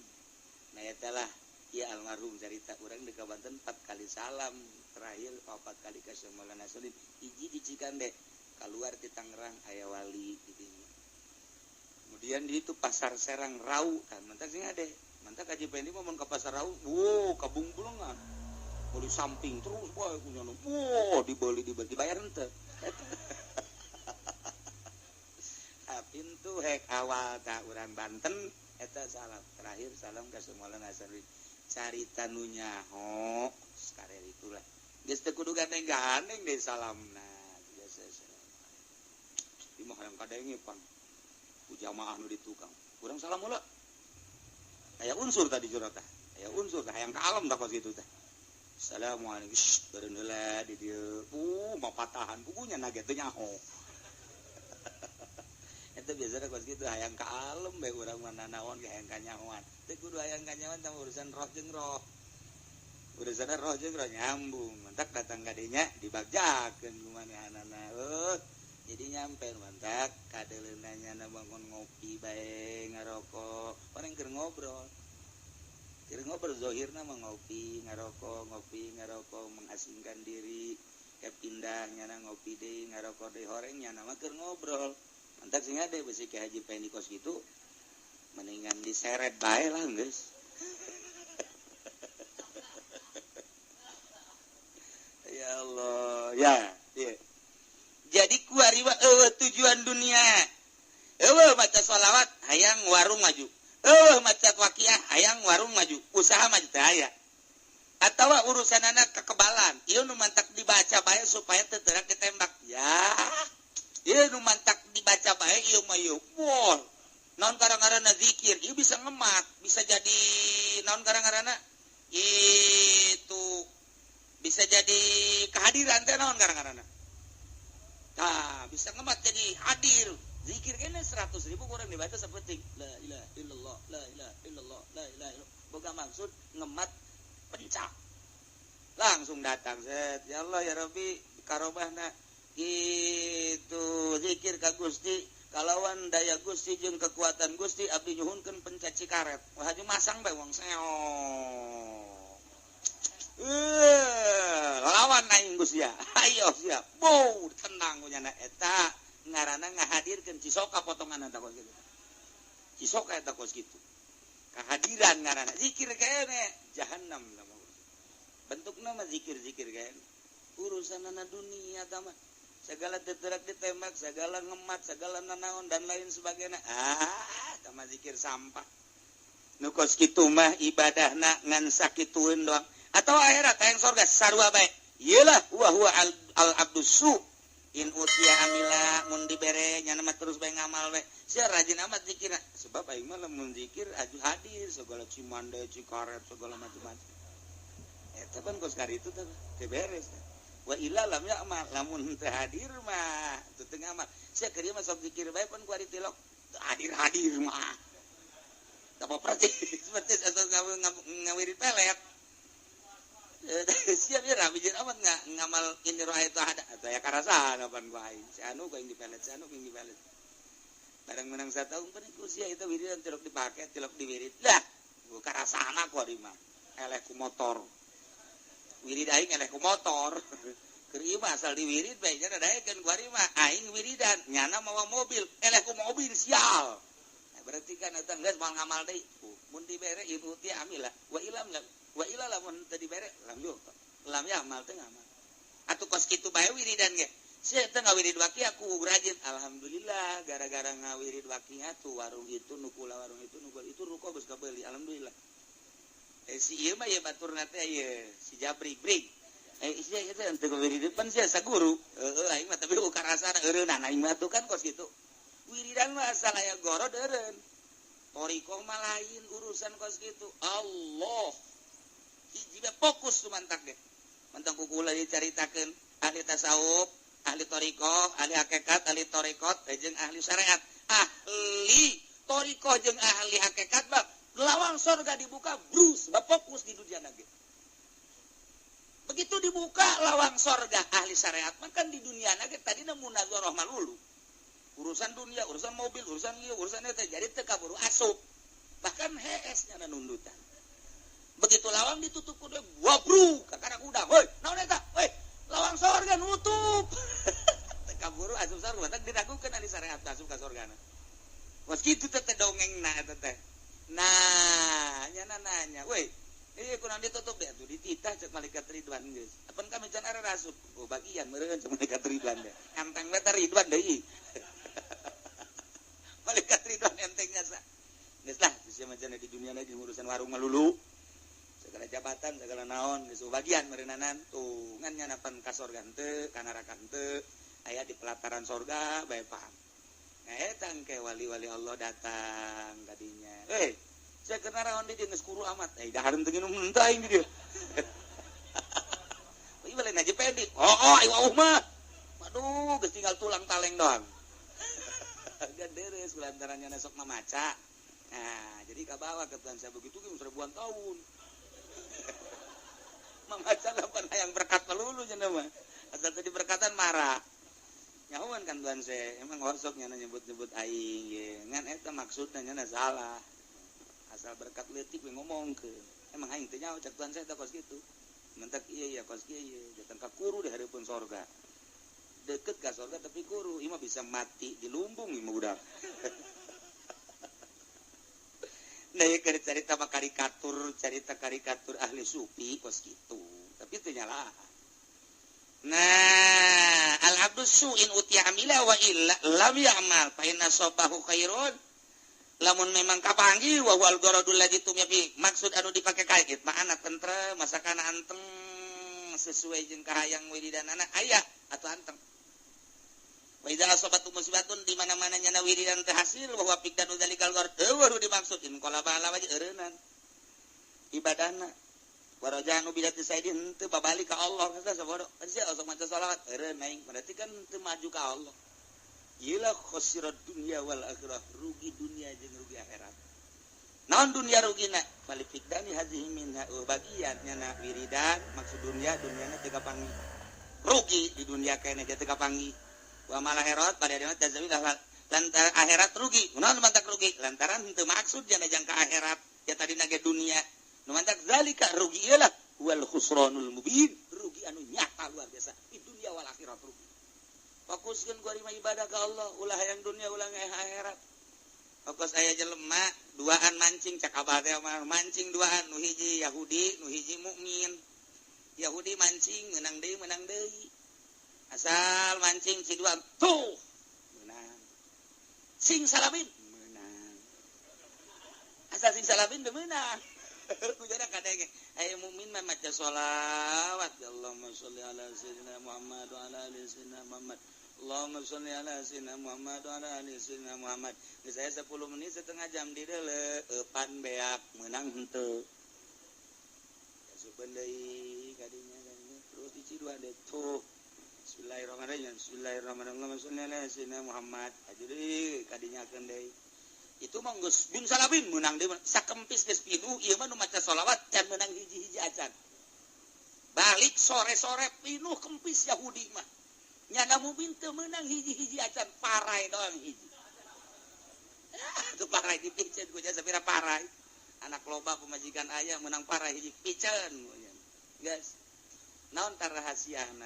A: Nah eta lah ya almarhum carita urang di Banten 4 kali salam terakhir 4 kali ka Syekh Maulana Hasanuddin hiji di Cikande keluar di Tangerang aya wali di dinya. Kemudian di itu pasar Serang Rau kan mentak sing ade mentak Haji Pendi mah mun ka pasar Rau wow kabungbulengan meuli samping terus bae kunyana wow dibeli dibayar henteu. Pintu hek awal ta urang Banten eta salam terakhir salam ka Syekh Maulana Hasanuddin carita nu nyaho sakarek itulah geus teu kudu gandeng-gandeng deui salamna biasa di mah hayang kadenge pan ku jamaah nu di tukang urang salam heula aya unsur tadi jero tah aya unsur tah hayang ka alam tah kos kitu tah assalamualaikum beureun heula di dieu mah patahan bukunya na ge teu nyaho. Eta biasana kos kitu hayang ka alem bae urang mah nanaon ge hayang kanyahoan. Teu kudu hayang kanyahoan tah urusan roh jeung roh. Urusan roh jeung roh nyambung. Mantak datang ka dinya dibagjakeun ku manehanana. Jadi nyampe mantak kadeuleuna nyana bangun ngopi bae ngarokok. Orang keur ngobrol. Keur ngobrol zahirna mah ngopi, ngarokok, ngopi, ngarokok, mengasingkan diri. Ke pindah nyana ngopi deui, ngarokok deui horeng nyana mah keur ngobrol. Mantak sing ade besi ke Haji Pendi kos gitu mendingan diseret bae lah geus. Ya Allah, ya, iya. Jadi kuari wa eueuh tujuan dunia. Eueuh maca sholawat hayang warung maju. Eueuh maca waqiah hayang warung maju, usaha maju teh aya. Atawa urusanana kekebalan, ieu nu mantak Dibaca bae supaya teu teurak ditembak. Ya. Ieu nu mantak dibaca bae ieu mah ieu. Wah. Naon karang-ngaranna zikir, ieu bisa ngemat, bisa jadi naon karang-ngaranna? Itu bisa jadi kehadiran teh naon karang-ngaranna? Tah, bisa ngemat jadi hadir. Zikir kene 100.000 kurang dibaca sapeting. La ilaha illallah, la ilaha illallah, la ilaha illallah. Boga maksud ngemat pencak. Langsung datang set. Ya Allah ya Rabbi karobahna itu zikir ka Gusti kalawan daya Gusti jeung kekuatan Gusti abdi nyuhunkeun pencaci karet. Wah haju masang bae wong seok. Lawan aing Gusti ya. Ayo siap. Bow tenang nyana eta ngaranna ngahadirkeun cisoka potongan eta kos kitu. Cisoka eta kos kitu. Kehadiran ngaranna zikir kene jahannam lamun. Bentukna mah zikir-zikir kene. Urusanana dunia tah mah segala teterak ditembak, segala ngemat, segala nanaon dan lain sebagainya. Ah, tah mah zikir sampah. Nu kos kitu mah ibadahna ngan sakitueun doang. Atau akhirat hayang sorga sarua bae. Iyalah huwa huwa al abdus su in utia amila mun dibere nyana mah terus bae ngamal bae. Sia rajin amat zikirna. Sebab aing mah lamun zikir aju hadir segala cimande, cikaret segala macam-macam. Eta pan kos karitu teh teu beres. Wa illa lam ya'mal lamun teu hadir mah teu teu ngamal. Sia keur ieu mah sok zikir bae pan ku ari tilok. Hadir-hadir mah. Tapa percis percis atau ngawirid pelet. Siap ya rabi jeung amat ngamal ini roh itu ada saya karasaan apaan gua aing si anu gua yang dipelet si anu gua yang dipelet barang menang satahun pan ku sia itu wiridan tilok dipake tilok diwirid lah gua karasaan aku ari mah eleh ku motor wirid aing eleh ku motor keur ieu mah asal diwirid bae nya daekeun ku ari mah aing wiridan nyana mawa mobil eleh ku mobil sial. Nah, berarti kan eta geus moal ngamal deui mun dibere ieu ti amila wa ilam wa ila lamun teu dibere lam yo lam ya amal teu ngamal atuh kos kitu bae wiridan ge sia teh ngawirid waki aku rajin alhamdulillah gara-gara ngawirid wakinya tuh warung itu nukula warung itu nukul itu ruko geus kabeuli alhamdulillah. Si ieu mah ieu baturna teh ieu si Jabri brig sia ieu teh teu wirid pan sia saguru heueuh aing mah tapi ukarasana eureunana aing mah tuh kan kos kitu wiridan mah asal aya gorod eureun thoriqoh mah lain urusan kos kitu Allah hiji fokus tu mantak ge mantang kukula dicaritakeun ahli tasawuf ahli thoriqoh ahli hakikat ahli thoriqot jeung ahli syariat ahli thoriqoh jeung ahli hakikat bab lawang sorga dibuka brus bab fokus di dunia ge begitu dibuka lawang sorga ahli syariat mah kan di dunia ge tadina munadzarah malulu urusan dunia urusan mobil urusan ieu urusan eta jadi teu kaburu asup bahkan hees nya nundutan. Begitu lawang ditutup kudu wabru kakara kuda. Hoi, naon eta? Hoi, lawang sorga nutup. Teu kaburu asup sorga, teh diragukeun ahli syariat asup ka sorgana. Was kitu teh dongengna eta teh. Nah, nyana nanya, "Woi, ieu kunaon ditutup deh atuh dititah cek malaikat Ridwan geus. Apan kami can ara asup." Oh, bagian meureun cek malaikat Ridwan deh. Enteng we teh Ridwan deui. Malaikat Ridwan entengnya sa. Geus lah, geus macam di dunia lagi urusan warung melulu. Segala jabatan segala naon geus bagian meureunnanan tuh ngan nyanapan ka sorga henteu ka neraka henteu aya di pelataran sorga bae paham. Nah eta engke wali-wali Allah datang kadinya. Eh, sia keur naraon di dieu geus kuru amat. Eh dahareun teu nginum henteu aing di dieu. Ieu lain aja pendi. Oh, aing wauh mah. Waduh, geus tinggal tulang taleng doang. Gedereus kulantaran nya sok mamaca. Nah, jadi kabawa ke Tuhan saya begitu ge ribuan tahun. Mamaca lapan hayang berkat melulu cenah mah. Asal tadi berkatan marah. Nyahuan kan Tuhan saya emang osok nyana nyebut-nyebut aing ye. Ngan eta maksudna nyana salah. Asal berkat leutik we ngomongkeun. Emang aing teu nyaho cek Tuhan saya teh kos kitu. Mentak ieu ya kos kieu ieu datang ka kuru di hareupeun sorga. Deket ka sorga tapi kuru, ieu mah bisa mati di lumbung ieu mah budak. Nah, ya cerita mah karikatur, cerita karikatur ahli sufi kos kitu, tapi teu nyalah. Nah, al abdu su'in utiya amila wa illa lam ya'mal fa inna sabahu khairun. Lamun memang kapanggih wa huwal gharadul ladzi tumya fi, maksud anu dipake kait mah anak tentrem, masakana anteng sesuai jeung kahayang wiridanana aya atuh anteng. Wa idza asabatu musibatun di mana-mana nyana wiridan teh hasil wa huwa fiqdanu dzalikal ghar eueuh dimaksud in qalaba ala wajh eureunnan ibadahna warajanu bidati saidin teu babalik ka Allah geus sabodo sia sok maca sholawat eureun aing berarti kan teu maju ka Allah. Iyalah khosirat dunya wal akhirah, rugi dunia jeung rugi akhirat. Naon dunia rugina? Falifikdani hazihi minha bagian nyana wiridan maksud dunia duniana teu kapanggih. Rugi di dunia keneh teu kapanggih. Wa mal akhirat pada dina tazawil lantaran akhirat rugi. Naon mantak rugi? Lantaran teu maksud jana jangka akhirat ya tadi nage dunia. Nu mantak zalika rugi iyalah wal khusranul mubin, rugi anu nyata luar biasa di dunia wal akhirat rugi. Fokuskeun ku ari ibadah ka Allah, ulah hayang dunia ulah akhirat. Fokus aya jelema duaan mancing cak abah teh mancing duaan nu hiji Yahudi nu hiji mukmin. Yahudi mancing menang deui. Asal mancing si duaan tuh menang. Sing salabin menang. Asal sing salabin teu meunang. Kujana kadenge aya mukmin mah maca sholawat ya Allahumma sholli ala sayyidina Muhammad wa ala ali sayyidina Muhammad. Allahumma sholli ala sayyidina Muhammad wa ala ali sayyidina Muhammad. Geus aya 10 menit setengah jam di deuleu eupan beak meunang henteu. Asupeun deui kadinya terus diciduan deui tuh. Bismillahirrahmanirrahim. Bismillahirrahmanirrahim. Allahumma sholli ala sayyidina Muhammad. Aju deui kadinya keun deui. Itu mah geus bin salabin meunang deui sakempis geus pinuh ieu mah nu maca sholawat can meunang hiji-hiji acan. Balik sore-sore pinuh kempis Yahudi mah. Nyana mukmin teu meunang hiji-hiji acan parai doang hiji. Tuh parai dipiceun ku jasa pira parai. Anak loba pemajikan aya meunang parai hiji piceun. Geus. Naon tar rahasiana?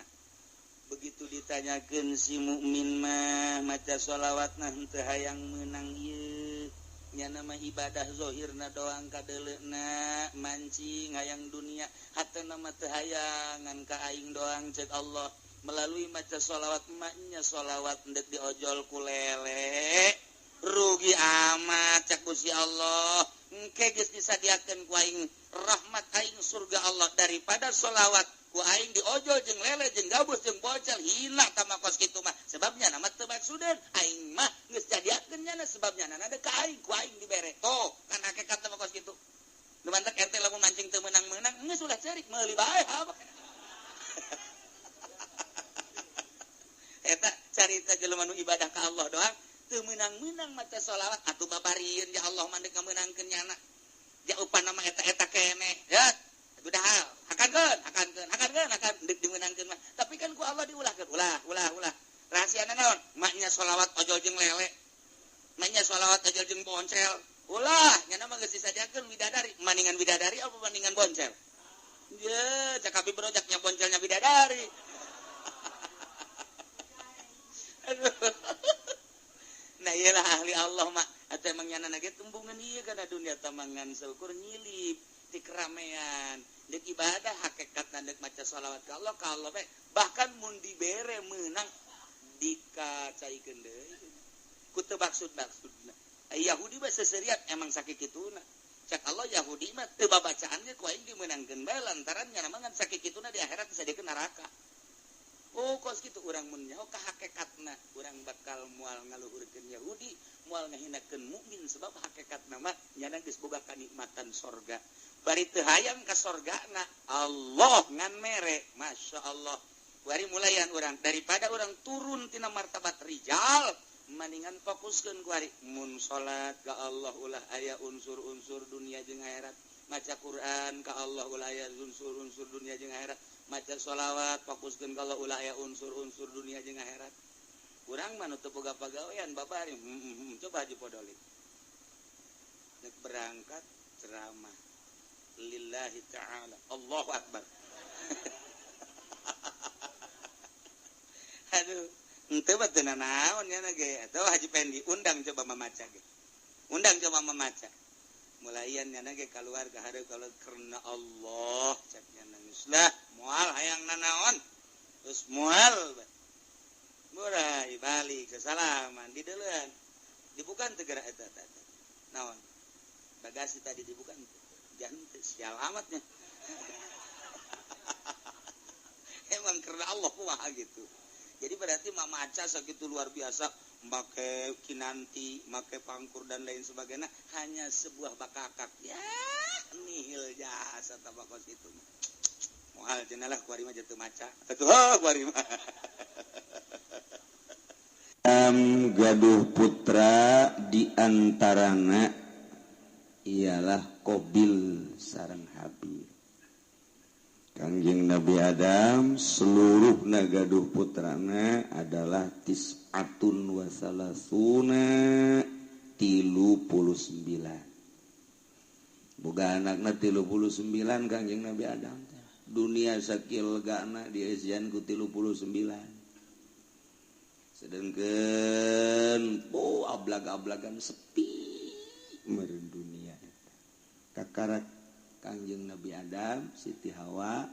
A: Begitu ditanyakeun si mukmin mah maca sholawatna henteu hayang meunang ieu. Nyana mah ibadah zahirna doang kadeuleuna mancing hayang dunia hatena mah teu hayang ngan ka aing doang cek Allah. Melalui maca sholawat maknya sholawat ndek diojol ku lele rugi amat cek Gusti Allah. Engke geus disadiakeun ku aing rahmat aing surga Allah daripada sholawat ku aing diojol jeung lele jeung gabus jeung bocel hina tama kos kitu mah sebabnya nama teu maksudeun aing mah geus jadiakeun nyana sebabnya nana ka aing ku aing dibere toh kan hakikat tama kos kitu. Nu mantak RT lamun mancing teu meunang-meunang geus ulah ceurik meuli bae apa. Eta carita jelema nu ibadah ka Allah doang teu meunang-meunang maca sholawat atuh babarieun ya Allah mah deuk ngameunangkeun nyana. Jaupan nama eta-eta keneh ya udah hal hakankeun hakan deuk dimeunangkeun mah tapi kan ku Allah diulahkeun ulah ulah ulah rahasiana naon maknya sholawat ojol jeung lele maknya sholawat ojol jeung boncel ulah nyana mah geus disadiakeun bidadari maningan bidadari apa maningan boncel ye cak abi brojaknya boncelnya bidadari. Aduh. Nah iyalah ahli Allah mah atau emang nyana ge tumbungan ieu kana dunia tamangan seukur nyilip di keramaian dek ibadah hakikatna dek maca sholawat ka Allah ka Allah bae bahkan mun dibere meunang dikacaikeun deui ku teu maksud-maksudna. Yahudi mah seserian emang sakikituna cak Allah Yahudi mah teu babacaan ge ku aing dimeunangkeun bae lantaran nyana mah ngan sakikituna di akhirat disadiakeun neraka. Oh kos kitu urang mun nyaho ka hakikatna urang bakal moal ngaluhurkeun Yahudi moal ngahinakeun mukmin sebab hakikatna mah nyana geus boga kanikmatan sorga bari teu hayang ka sorgana Allah ngan mere Masya Allah. Bari mulayan urang daripada urang turun tina martabat rijal maningan fokuskeun ku ari mun salat ka Allah ulah aya unsur-unsur dunia jeung akhirat maca Quran ka Allah ulah aya unsur-unsur dunia jeung akhirat maca sholawat fokuskeun ka Allah ulah aya unsur-unsur dunia jeung akhirat. Urang mah nu teu boga pagawean babari coba haji podolik nek berangkat ceramah lillahi ta'ala Allahu akbar. Aduh henteu mah teu nanaon nya ge atuh Haji Pendi undang coba mamaca ge undang coba mamaca mulaian nyana ge kaluar ka hareup kalau karena Allah cek nyana geus lah moal hayang nanaon terus moal murah balik kesalaman di deuleun dibukan teu gerak eta eta naon bagasi tadi dibukan jangan sial amatnya. karena Allah kumaha gitu. Jadi berarti mamaca sakitu luar biasa, make kinanti, make pangkur dan lain sebagainya, hanya sebuah bakakak ya, nihil jasa tabakos itu. Moal cenah lah kuari mah jatuh maca. Atuh kuari mah. Gaduh putra diantarana ialah Qabil sareng Habil. Kangjeng Nabi Adam seluruh gaduh putrana adalah tis'atun wa salasuna 39. Boga anakna 39 Kangjeng Nabi Adam. Dunia sakil legana dieusian ku 39. Sedangkan oh ablag-ablagan sepi meureun dunia. Kakarak Kangjeng Nabi Adam, Siti Hawa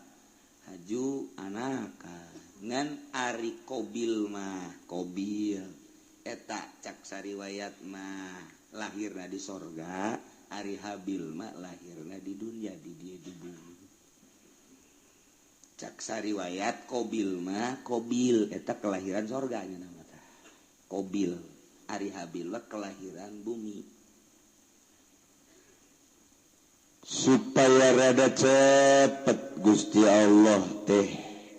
A: haju anaka ngan ari Qabil mah, Qabil eta cak sariwayat mah lahirna di sorga, ari Habil mah lahirna di dunia, di dia di bumi. Cak sariwayat Qabil mah, Qabil eta kelahiran sorganya nama tah. Qabil, ari Habil mah kelahiran bumi. Supaya rada cepet Gusti Allah teh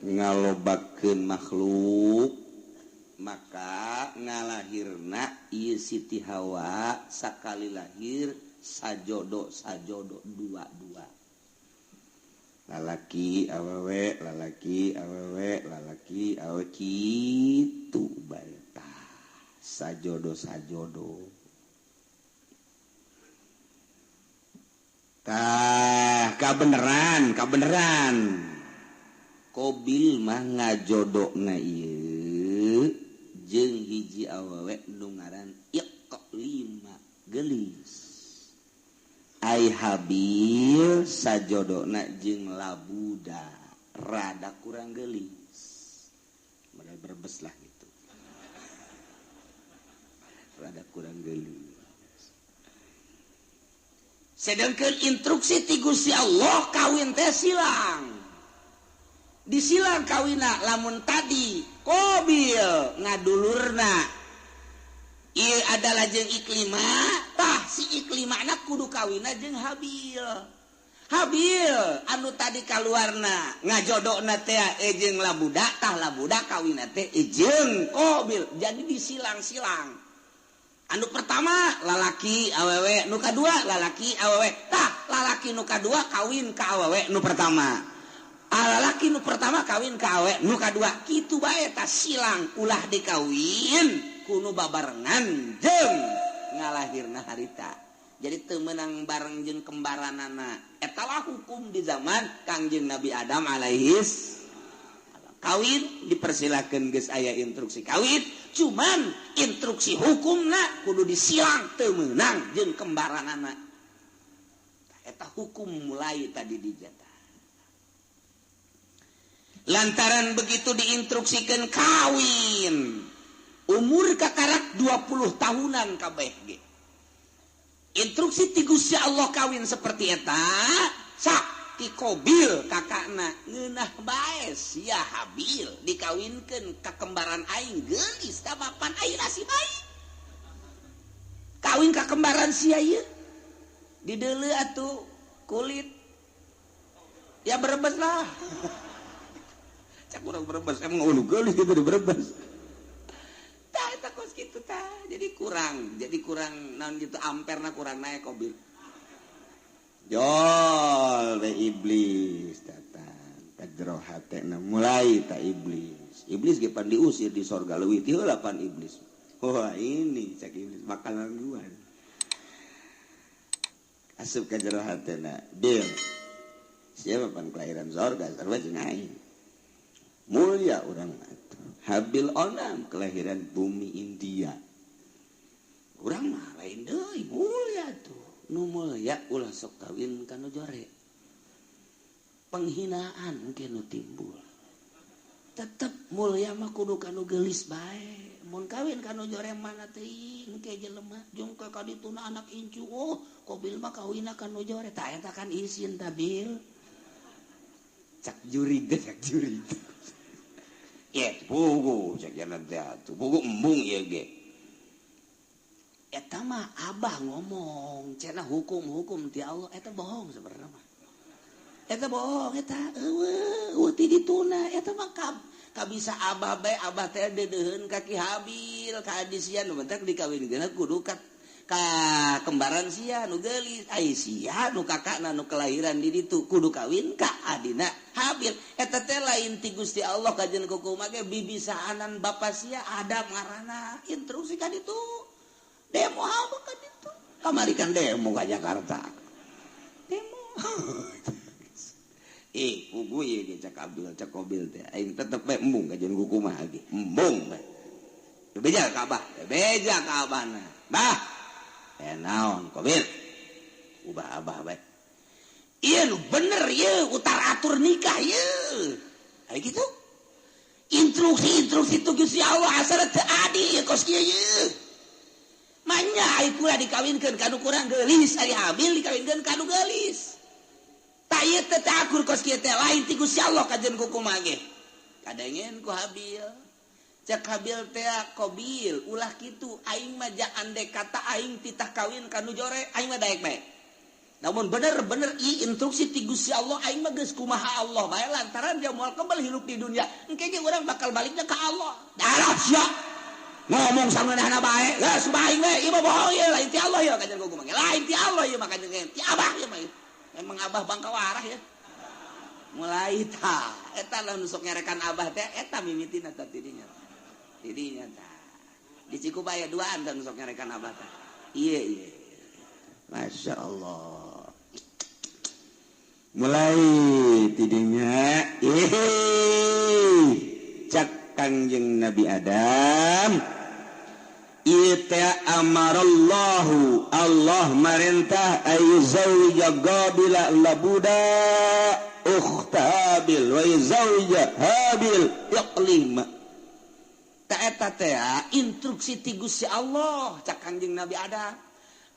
A: ngalobakeun makhluk, maka ngalahirna ieu Siti Hawa sakali lahir sajodo sajodo dua-dua. Lalaki awewe, lalaki awewe, lalaki awewe kitu bae tah. Sajodo sajodo. Tah, kabeneran, kabeneran. Qabil mah ngajodona ieu jeung hiji awewe nu ngaran Iqlima geulis. Ai Habil sajodona jeung Labuda rada kurang geulis. Modal berbes lah gitu. Rada kurang geulis. Sedangkan instruksi ti Gusti Allah kawin teh silang. Disilang kawina lamun tadi Qabil ngadulurna ieu adalah jeung Iklima, tah si Iklimana kudu kawina jeung Habil. Habil anu tadi kaluarna ngajodona teh jeung Labuda, tah Labuda kawina teh jeung Qabil. Jadi disilang-silang. Anu pertama lalaki awewe, nu kadua lalaki awewe. Tah lalaki nu kadua kawin ka awewe nu pertama. Lalaki nu pertama kawin ka awewe nu kadua. Kitu bae tah silang, ulah dikawin kuno babarengan jeung ngalahirna harita. Jadi teu meunang bareng jeung kembaranana. Eta lah hukum di zaman Kangjeng Nabi Adam alaihis. Kawin dipersilakan geus aya instruksi kawin, cuman instruksi hukumna kudu disilang teu meunang jeung kembaranana. Eta hukum mulai tadi dijatah. Lantaran begitu diinstruksikan kawin, umur kakarak 20 tahunan kabeh ge. Instruksi ti Gusti Allah kawin seperti eta, sak ti Qabil kakakna ngeunah bae sia Habil dikawinkeun ka kembaran aing geulis da mapan aing nasib aing. Kawin ka kembaran sia ieu dideuleu atuh kulit ya berebes lah. Cak urang berebes emang ulu geulis gitu di berebes. Tah eta kos kitu tah. Jadi kurang naon gitu amperna kurang naik Qabil. Jol be iblis datang ka jero hatena mulai ta iblis. Iblis ge pan diusir di sorga leuwih ti heula pan iblis. Wah ini cak iblis makanan gua. Asup ka jero hatena. Bil. Siapa pan kelahiran sorga sarua jeung aing. Mulia urang atuh. Habil onam kelahiran bumi India. Urang mah lain deui mulia tuh. Nu mulia ulah sok kawin ka nu jore. Penghinaan mungkin nu timbul. Tetep mulia mah kudu ka nu geulis bae. Mun kawin ka nu jore mana teuing ke jelema jeung ka kadituna anak incu. Oh, Qabil mah kawinna ka nu jore. Tah eta kan isin tabil. Cak jurig teh, cak jurig. Ye pugu cek jalan teh atuh pugu embung ieu ge. Eta mah abah ngomong cenah hukum-hukum ti Allah eta bohong sebenarnya mah. Eta bohong eta eueuh ti dituna eta mah kabisa abah bae abah teh deudeuheun ka Ki Habil ka adi sia nu bentak dikawinkeun kudu ka kembaran sia nu geulis ai sia nu kakakna nu kelahiran di ditu kudu kawin ka adina Habil eta teh lain ti Gusti Allah kajen kukumaha ge bibisaanan bapa sia Adam ngaranna instruksi ka ditu demo apa ka ditu kamari kan demo ka Jakarta demo pugu ieu ge cak Abil cak Qabil teh aing tetep bae embung kajen kukumaha ge embung bae beja ka abah beja ka abahna bah naon Qabil ubah abah bae ieu nu bener ieu utar atur nikah ieu aya kitu instruksi-instruksi tu Gusti Allah asal teu adil kos kieu ieu manya ai kula dikawinkeun ka nu kurang geulis ari Habil dikawinkeun ka nu geulis tah ieu teh teu akur kos kieu teh lain ti Gusti Allah kajen kukumaha ge kadengen ku Habil cek Habil teh Qabil ulah kitu aing mah ja andek kata aing titah kawin ka nu jore aing mah daek bae namun bener-bener ieu instruksi ti Gusti Allah aing mah geus kumaha Allah bae lantaran dia moal kebel hirup di dunia engke ge urang bakal baliknya ka Allah darah sia ngomong sangeunahna bae geus aing we ieu mah bohong ieu lain ti Allah ieu kajen kumaha lain ti Allah ieu mah kajen ti abah ieu mah emang abah bangka warah ya mulai tah eta lah nu sok nyarekan abah teh eta mimitina tah tidinya tidinya tah di Cikubaya duaan tah nu sok nyarekan abah tah ieu ieu Masya Allah mulai tidinya cak Kangjeng Nabi Adam ieu teh amarallahu Allah marentah ayyuzawija Qabila labuda ukhta Habil wa yuzawija Habil Iqlima ta eta teh instruksi ti Gusti Allah cak Kangjeng Nabi Adam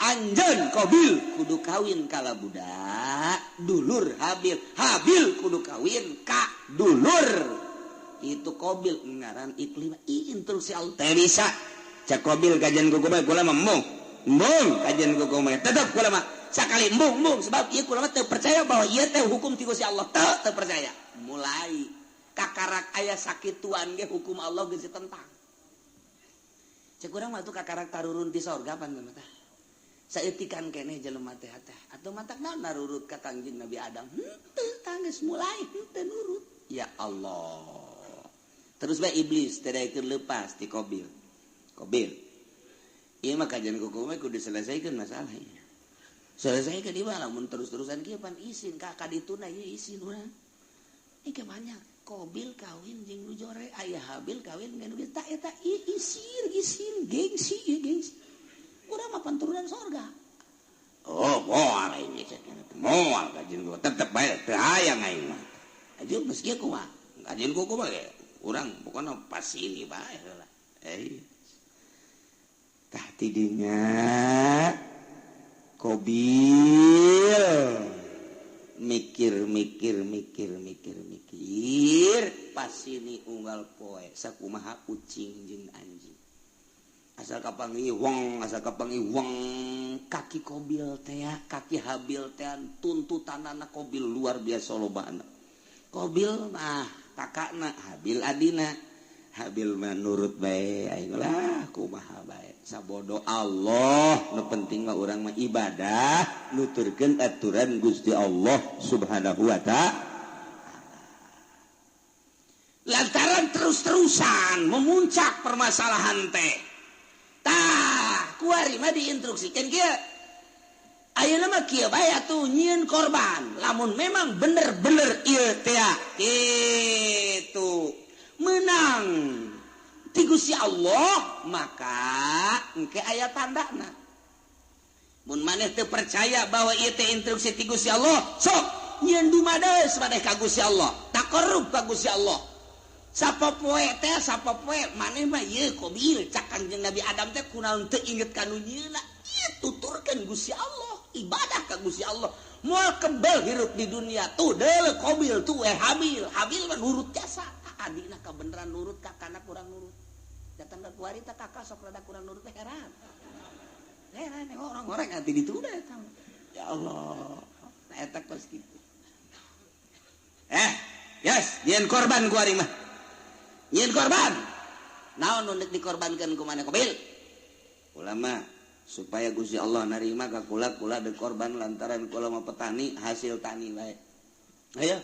A: anjeun Qabil kudu kawin ka labuda dulur Habil Habil kudu kawin ka dulur itu Qabil ngaran Iqlima instruksi Allah teh bisa cak Qabil kajian kuku bae kula mah embung embung kajian kuku bae tetep kula mah sakali embung embung sebab ieu kula mah teu percaya bahwa ieu teh hukum ti Gusti Allah teu percaya mulai kakarak aya sakituan ge hukum Allah geus ditentang cek urang mah tuh kakarak tarurun di sorga pan mah tah saeutikan keneh jelema teh teh atuh matak naon narurut ka Kangjeng Nabi Adam henteu tanggeus mulai henteu nurut ya Allah terus bae iblis teh daekeun leupas ti Qabil Qabil ieu mah kajian kuku mah kudu diselesaikan masalah ieu selesaikan di mana mun terus-terusan kieu pan isin ka kadituna ieu isin urang ieu ke banyak Qabil kawin jeung nu jore aya Habil kawin jeung nu tah eta isin isin gengsi ieu gengsi urang mah turunan sorga oh moal aing moal kajian kuku tetep bae teu hayang aing mah ajeun geus kieu kumaha kajian kuku mah urang pokona pas ini bae heula tah tidinya Qabil mikir mikir mikir mikir mikir pas ini unggal poe sakumaha kucing jeung anjing asal kapanggih wong asal kapanggih wong kaki Qabil teh kaki Habil teh tuntutanana Qabil luar biasa lobana Qabil mah kakakna Habil adina Habil mah nurut bae aing lah kumaha bae sabodo Allah nu penting mah urang mah ibadah nuturkeun aturan Gusti Allah Subhanahu wa ta'ala lantaran terus-terusan memuncak permasalahan teh tah kuari mah diinstruksikeun kieu ayeuna mah kieu bae atuh nyieun korban lamun memang bener-bener ieu teh kitu menang ti Gusti Allah maka engke aya tandana mun maneh teu percaya bahwa ieu teh instruksi ti Gusti Allah sok nyieun dumades maneh ka Gusti Allah taqarrub ka Gusti Allah sapopoe teh sapopoe maneh mah ieu Qabil cak Kangjeng Nabi Adam teh kunaon teu inget ka nu nyieunna ieu tuturkeun Gusti Allah ibadah ka Gusti Allah moal kebel hirup di dunia tuh deuleu Qabil tuh Habil Habil mah nurut jasa Adina kabeneran nurut, kakana kurang nurut. Datang ke kuari teh kakak sok rada kurang nurut teh heran. Heran orang-orang nanti ditunda eta. Ya Allah. Nah eta kos kitu. Yes, nyieun korban kuari mah. Nyieun korban. Naon nu dikorbankeun ku maneh Kobil? Ulama supaya Gusti Allah narima ka kula, kula deuk korban lantaran kula mah petani hasil tani bae. Ayo.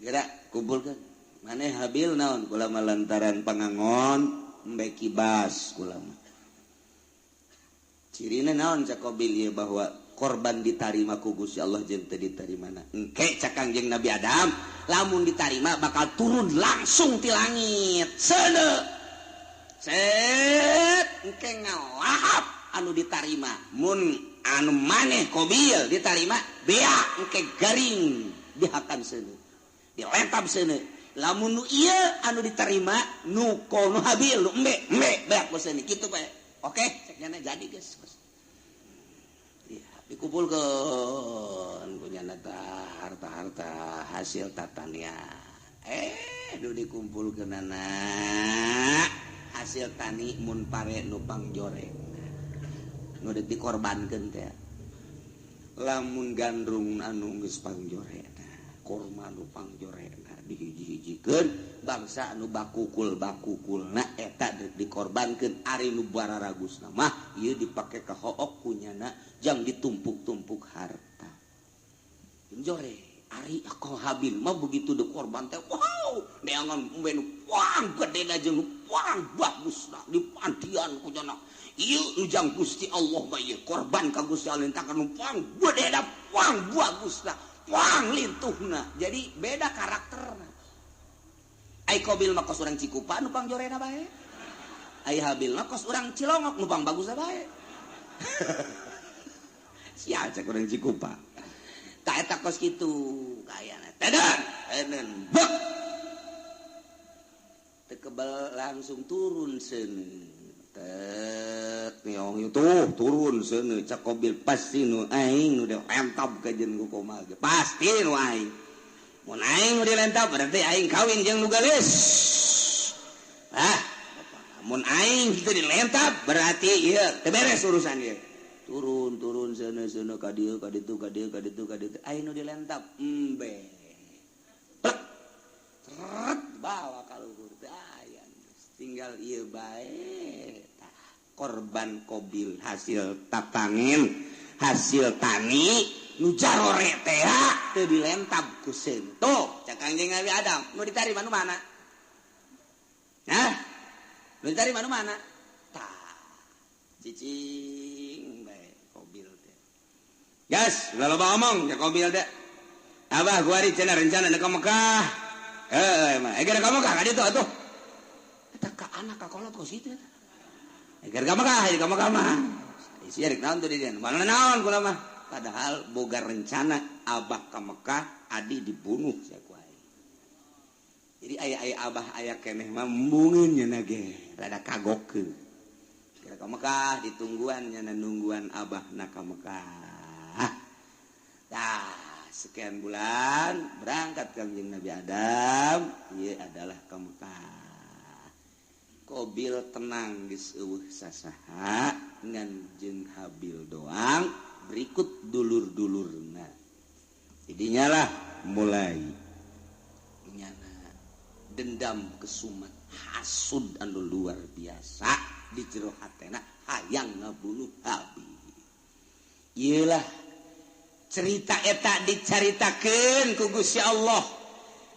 A: Kira kumpulkeun. Maneh Habil naon kula mah lantaran pangangon embe kibas kula mah. Cirina naon cak Kobil ieu bahwa korban ditarima ku Gusti Allah jeung teu ditarimana. Engke cak Kangjeng Nabi Adam, lamun ditarima bakal turun langsung ti langit. Seuneu. Set engke ngalahap anu ditarima. Mun anu maneh Kobil ditarima bea engke garing dihakan seuneu. Dilentab seuneu. Lamun nu ieu anu diterima nu nu Habil nu embe embe beak ku seuneu kitu bae. Oke, cek nyana jadi geus. Ya, dikumpulkeun ku nyana harta-harta hasil tatanian. Nu dikumpulkeunana hasil tani mun pare nu pangjoreng. Nu deuk dikorbankeun teh. Lamun gandrung anu geus pangjorengna, korma nu pangjorengna dihiji-hijikeun bangsa anu bakukul-bakukulna eta deuk dikorbankeun ari nu bararagusna mah ieu dipake ka hook kunyana jang ditumpuk-tumpuk harta. Jore ari ako Habil mah begitu dikorban teh wow neangan embe nu pang gedena jeung nu pang bagusna dipandian kunyana ieu nu jang Gusti Allah mah ieu korban ka Gusti Allah tah nu pang gedena pang bagusna pang lintuhna. Jadi beda karakterna. Ai Kobil mah kos urang Cikupa nu pangjorena bae. Ai Habil mah kos urang Cilongok nu pang bagusna bae. Sia cek urang Cikupa. Tah eta kos kitu kayana. Teden, enen bek. Teu kebel langsung turun seuneu. Tek niong tuh turun seuneu cak Kobil pasti nu aing nu dilentab ka jeung ku komal ge. Pasti nu aing. Mun aing nu dilentab berarti aing kawin jeung nu geulis. Ah, mun aing teu dilentab berarti ieu teu beres urusan ieu. Turun turun seuneu seuneu ka dieu ka ditu ka dieu ka ditu ka ditu aing nu dilentab embe. Plek. Tret bawa ka luhur teh aya tinggal ieu bae. Korban Kobil hasil tatangin hasil tani nu jarore teh teu dilentab ku seun. Tuh cak Kangjeng Nabi Adam nu ditarima nu mana? Hah? Nu ditarima nu mana? Tah cicing bae Kobil teh. Gas, ulah loba omong cak Kobil teh. Abah kuari cenah rencana ka Mekah. Heuh mah, geura ka Mekah ka ditu atuh. Eta ka anak ka kolot kos kitu. Eger ka Mekah, ka Mekah mah. Isi rek naon tuh di dieu? Mana naon kula mah. Padahal boga rencana abah ka Mekah, adi dibunuh sia ku aing. Jadi aya-aya abah aya keneh mah embungeun nya ge, rada kagokeun. Kira ka Mekah ditungguan nya nungguan abahna ka Mekah. Tah, sekian bulan berangkat Kangjeng Nabi Adam, ieu adalah ka Mekah. Kobil tenang geus eueuh sasaha ngan jeung Habil doang berikut dulur-dulurna. Jadinya lah mulai nyana dendam kesumat hasud anu luar biasa di jero hatena hayang ngabunuh Habil. Ieulah cerita eta dicaritakeun ku Gusti Allah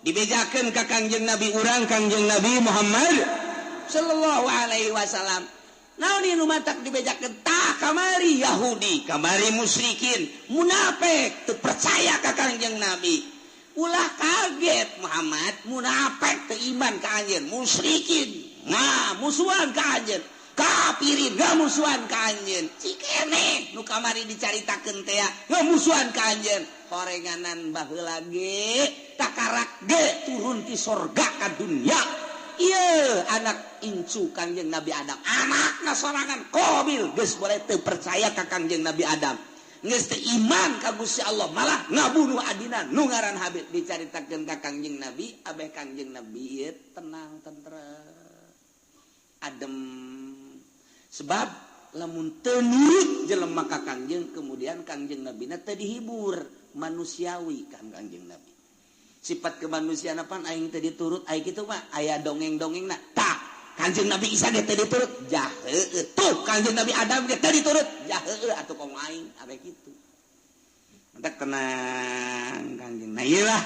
A: dibejakeun ka Kangjeng Nabi urang Kangjeng Nabi Muhammad sallallahu alaihi wasallam. Naon ieu nu matak dibejakeun tah kamari Yahudi, kamari musyrikin, munafik teu percaya ka Kangjeng Nabi. Ulah kaget Muhammad, munafik teu iman ka anjeun, musyrikin nah musuhan ka anjeun, kafirin ngamusuhan ka anjeun. Cikene nu kamari dicaritakeun teh ngamusuhan ka anjeun. Horenganan baheula ge takarak ge turun ti sorga ka dunya. Iya anak incu Kangjeng Nabi Adam, anakna sorangan Kobil geus boleh teu percaya ka Kangjeng Nabi Adam. Geus teu iman ka Gusti Allah malah ngabunuh adina nu ngaran Habil. Dicaritakeun ka Kangjeng Nabi, abeh Kangjeng Nabi ieu tenang tentrem adem. Sebab lamun teu nurut jelema ka Kangjeng, kemudian Kangjeng Nabina teu dihibur, manusiawi kan Kangjeng Nabi. Sifat kemanusiaan pan aing teu diturut, aing kitu mah aya dongeng-dongengna. Tah, Kangjeng Nabi Isa ge teu diturut, jah heueuh. Tuh Kangjeng Nabi Adam ge teu diturut, jah heueuh atuh komo aing abe kitu. Mantak tenang Kangjeng. Nah ieu lah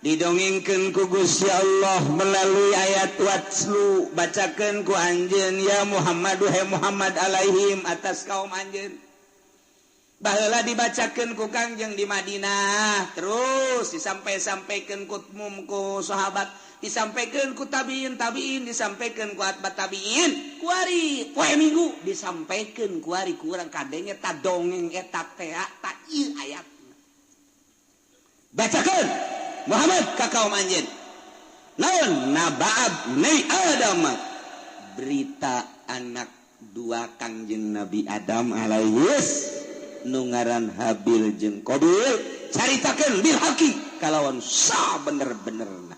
A: didongengkeun ku Gusti Allah melalui ayat watslu, bacakeun ku anjeun ya Muhammad, he Muhammad alaihim atas kaum anjeun. Baheula dibacakeun ku Kangjeng di Madinah, terus disampai-sampaikeun ku mum ku sahabat, disampaikan ku tabiin tabiin, disampaikan ku atba tabiin, kuari poe Minggu disampaikan kuari ku urang kadenge ta dongeng eta teh ta ieu ayat. Bacakeun Muhammad ka kaum anjeun. Naon naba'ab ni Adam, berita anak dua Kangjeng Nabi Adam alaihis nu ngaran Habil jeung Qabil, caritakeun bil haqi kalawan sabener-benerna.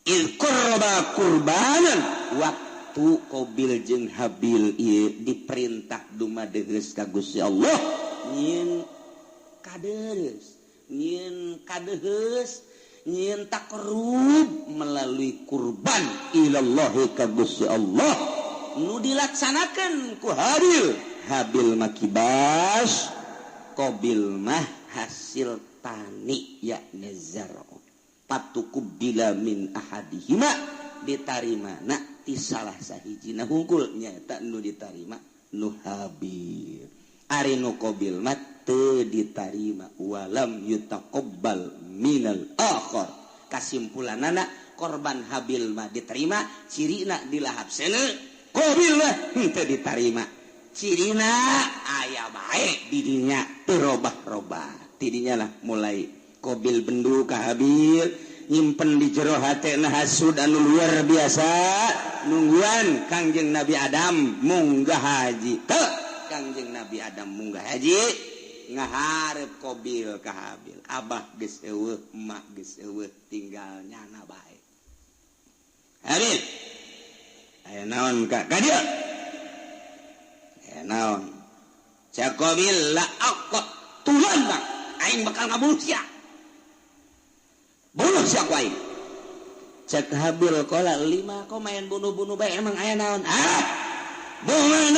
A: Il qurba qurbanan, waktu Qabil jeung Habil ieu diperintah dumadegeus ka Gusti Allah nyieun kadeus, nyieun kadeheus, nyieun takrub melalui kurban ilallahi ka Gusti Allah nu dilaksanakeun ku Habil. Habil mah kibas, Qabil mah hasil tani yakni zar'u. Patukubbila min ahadihima, ditarima na ti salah sahijina hungkul nyaeta nu ditarima nu Habil. Ari nu Qabil mah teu ditarima, walam yutaqabbal minal akhar. Kasimpulanana korban Habil mah diterima, cirina dilahap seuneu, Qabil mah henteu ditarima. Cirina aya bae didinya teu robah-robah. Tidinya lah mulai Qabil bendu ka Habil, nyimpen di jero hatena hasud anu luar biasa, nungguan Kangjeng Nabi Adam munggah haji. Teu Kangjeng Nabi Adam munggah haji ngaharep Qabil ka Habil. Abah geus eueuh, emak geus eueuh, tinggal nyana bae. Habil, aya naon ka ka dieu? Aya naon? Cak Qabil la aqtulan bang, aing bakal ngabunuh sia. Bunuh sia ku aing. Cak Habil qala lima kok main bunuh-bunuh bae, emang aya naon? Ah, bunuh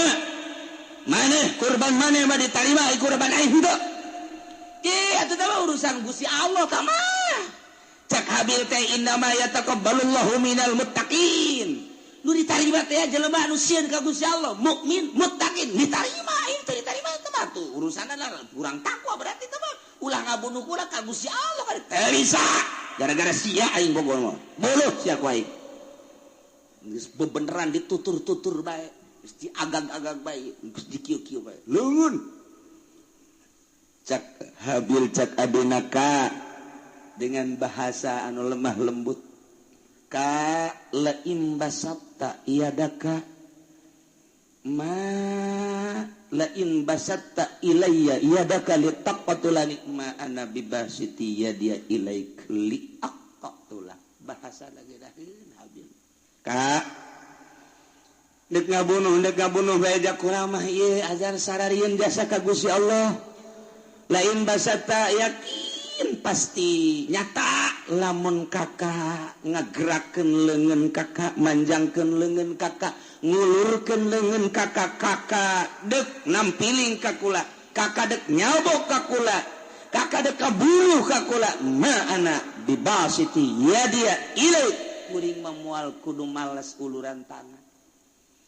A: mana kurban mana mah ditarima, kurban aing henteu. Ki atuh teh urusan Gusti Allah tah mah. Cak Habil teh innama yataqabbalullahu minal muttaqin. Nu ditarima teh jelema anu sieun ka Gusti Allah, mukmin, muttaqin, ditarima aing teh ditarima teh mah tuh urusanna kurang takwa berarti teh mah. Ulah ngabunuh kula ka Gusti Allah kan teu bisa. Gara-gara sia aing bogor mah. Bunuh sia ku aing. Geus bebeneran ditutur-tutur bae, geus diagag-agag bae, geus dikieu-kieu bae. Leungeun. Cak Habil cak adina ka dengan bahasa anu lemah lembut. Ka laim basatta iadaka ma lain basatta ilayya iadaka litaqatulani ma ana bibasiti yadia ilaik liaqatula. Bahasa lagi daheun Habil. Ka dek ngabunuh bae jak kurang mah ieu ajar sararieun jasa ka Gusti Allah. Lain basatta yakin pasti nyata lamun kakak ngagerakeun leungeun kakak, manjangkeun leungeun kakak, ngulurkeun leungeun kakak, kakak dek nampiling ka kula, kakak dek nyabok ka kula, kakak dek kabunuh ka kula, ma ana bibasiti yadia ilaik. Kuring mah moal kudu males uluran tangan,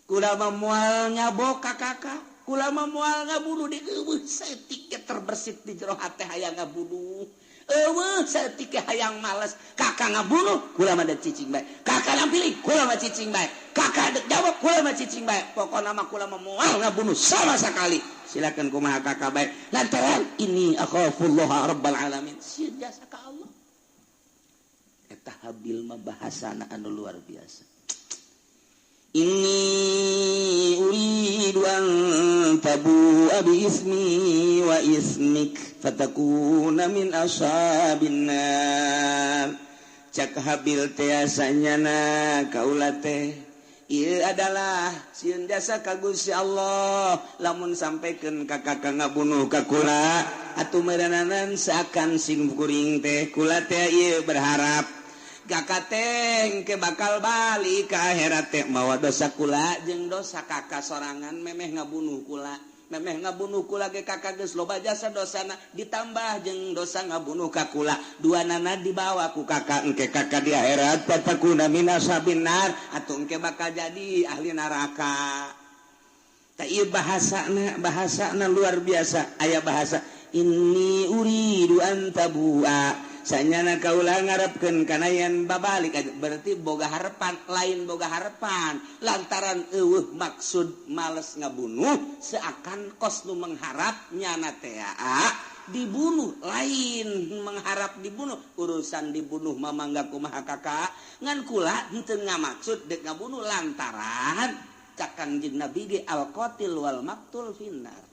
A: kula mah moal nyabok ka kakak, kula mah moal ngabunuh di eueuh saeutik ge terbersit di jero hate hayang ngabunuh. Eueuh saeutik ge hayang males, kakak ngabunuh kula mah dek cicing bae, kakak nampiling kula mah cicing bae, kakak dek jawab kula mah cicing bae, pokona mah kula mah moal ngabunuh sama sekali. Silakan kumaha kakak bae, lantaran ini akhafullah rabbal alamin, sieun jasa ka Allah. Eta Habil mah bahasana anu luar biasa. Inni uridu an an tabu'a bi ismi wa ismik fatakuna min ashabin nar. Cak Habil teh sanyana kaula teh ieu adalah sieun jasa ka Gusti Allah lamun sampaikan ka kakak ngabunuh ka kula atuh meureunanan seakan sing kuring teh kula teh ieu berharap kakak teh ke bakal balik ke akhirat teh mawa dosa kula jeung dosa kakak sorangan memeh ngabunuh kula memeh ngabunuh kula ge kakak geus loba jasa dosana ditambah jeung dosa ngabunuh ka kula dua nana dibawa ku kakak engke kakak di akhirat fatakuna min ashabin nar atuh engke bakal jadi ahli neraka. Tah ieu bahasana bahasana luar biasa aya bahasa inni uridu an tabua sanyana kaula ngarepkeun kana yen babalik berarti boga harapan lain boga harapan lantaran eueuh maksud males ngabunuh seakan kos nu mengharap nyana teh dibunuh lain mengharap dibunuh urusan dibunuh mamangga kumaha kakak ngan kula henteu ngamaksud dek ngabunuh lantaran cak Kangjeng Nabi ge al qatil wal maqtul finnar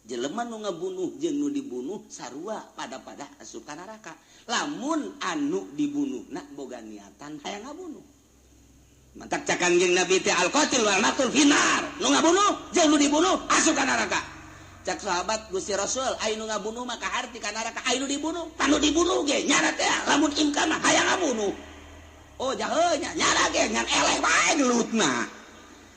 A: jelema nu ngabunuh jeung nu dibunuh sarua pada-pada asup ka neraka lamun anu dibunuh na boga niatan hayang ngabunuh mantak cak Kangjeng Nabi teh al qatil wal maqtul finnar nu ngabunuh jeung nu dibunuh asup ka neraka. Cak sahabat Gusti Rasul aya nu ngabunuh mah kaharti ka neraka aya nu dibunuh tanu dibunuh ge nyana teh lamun imkan mah hayang ngabunuh oh jahe nya nyana ge ngan eleh bae gelutna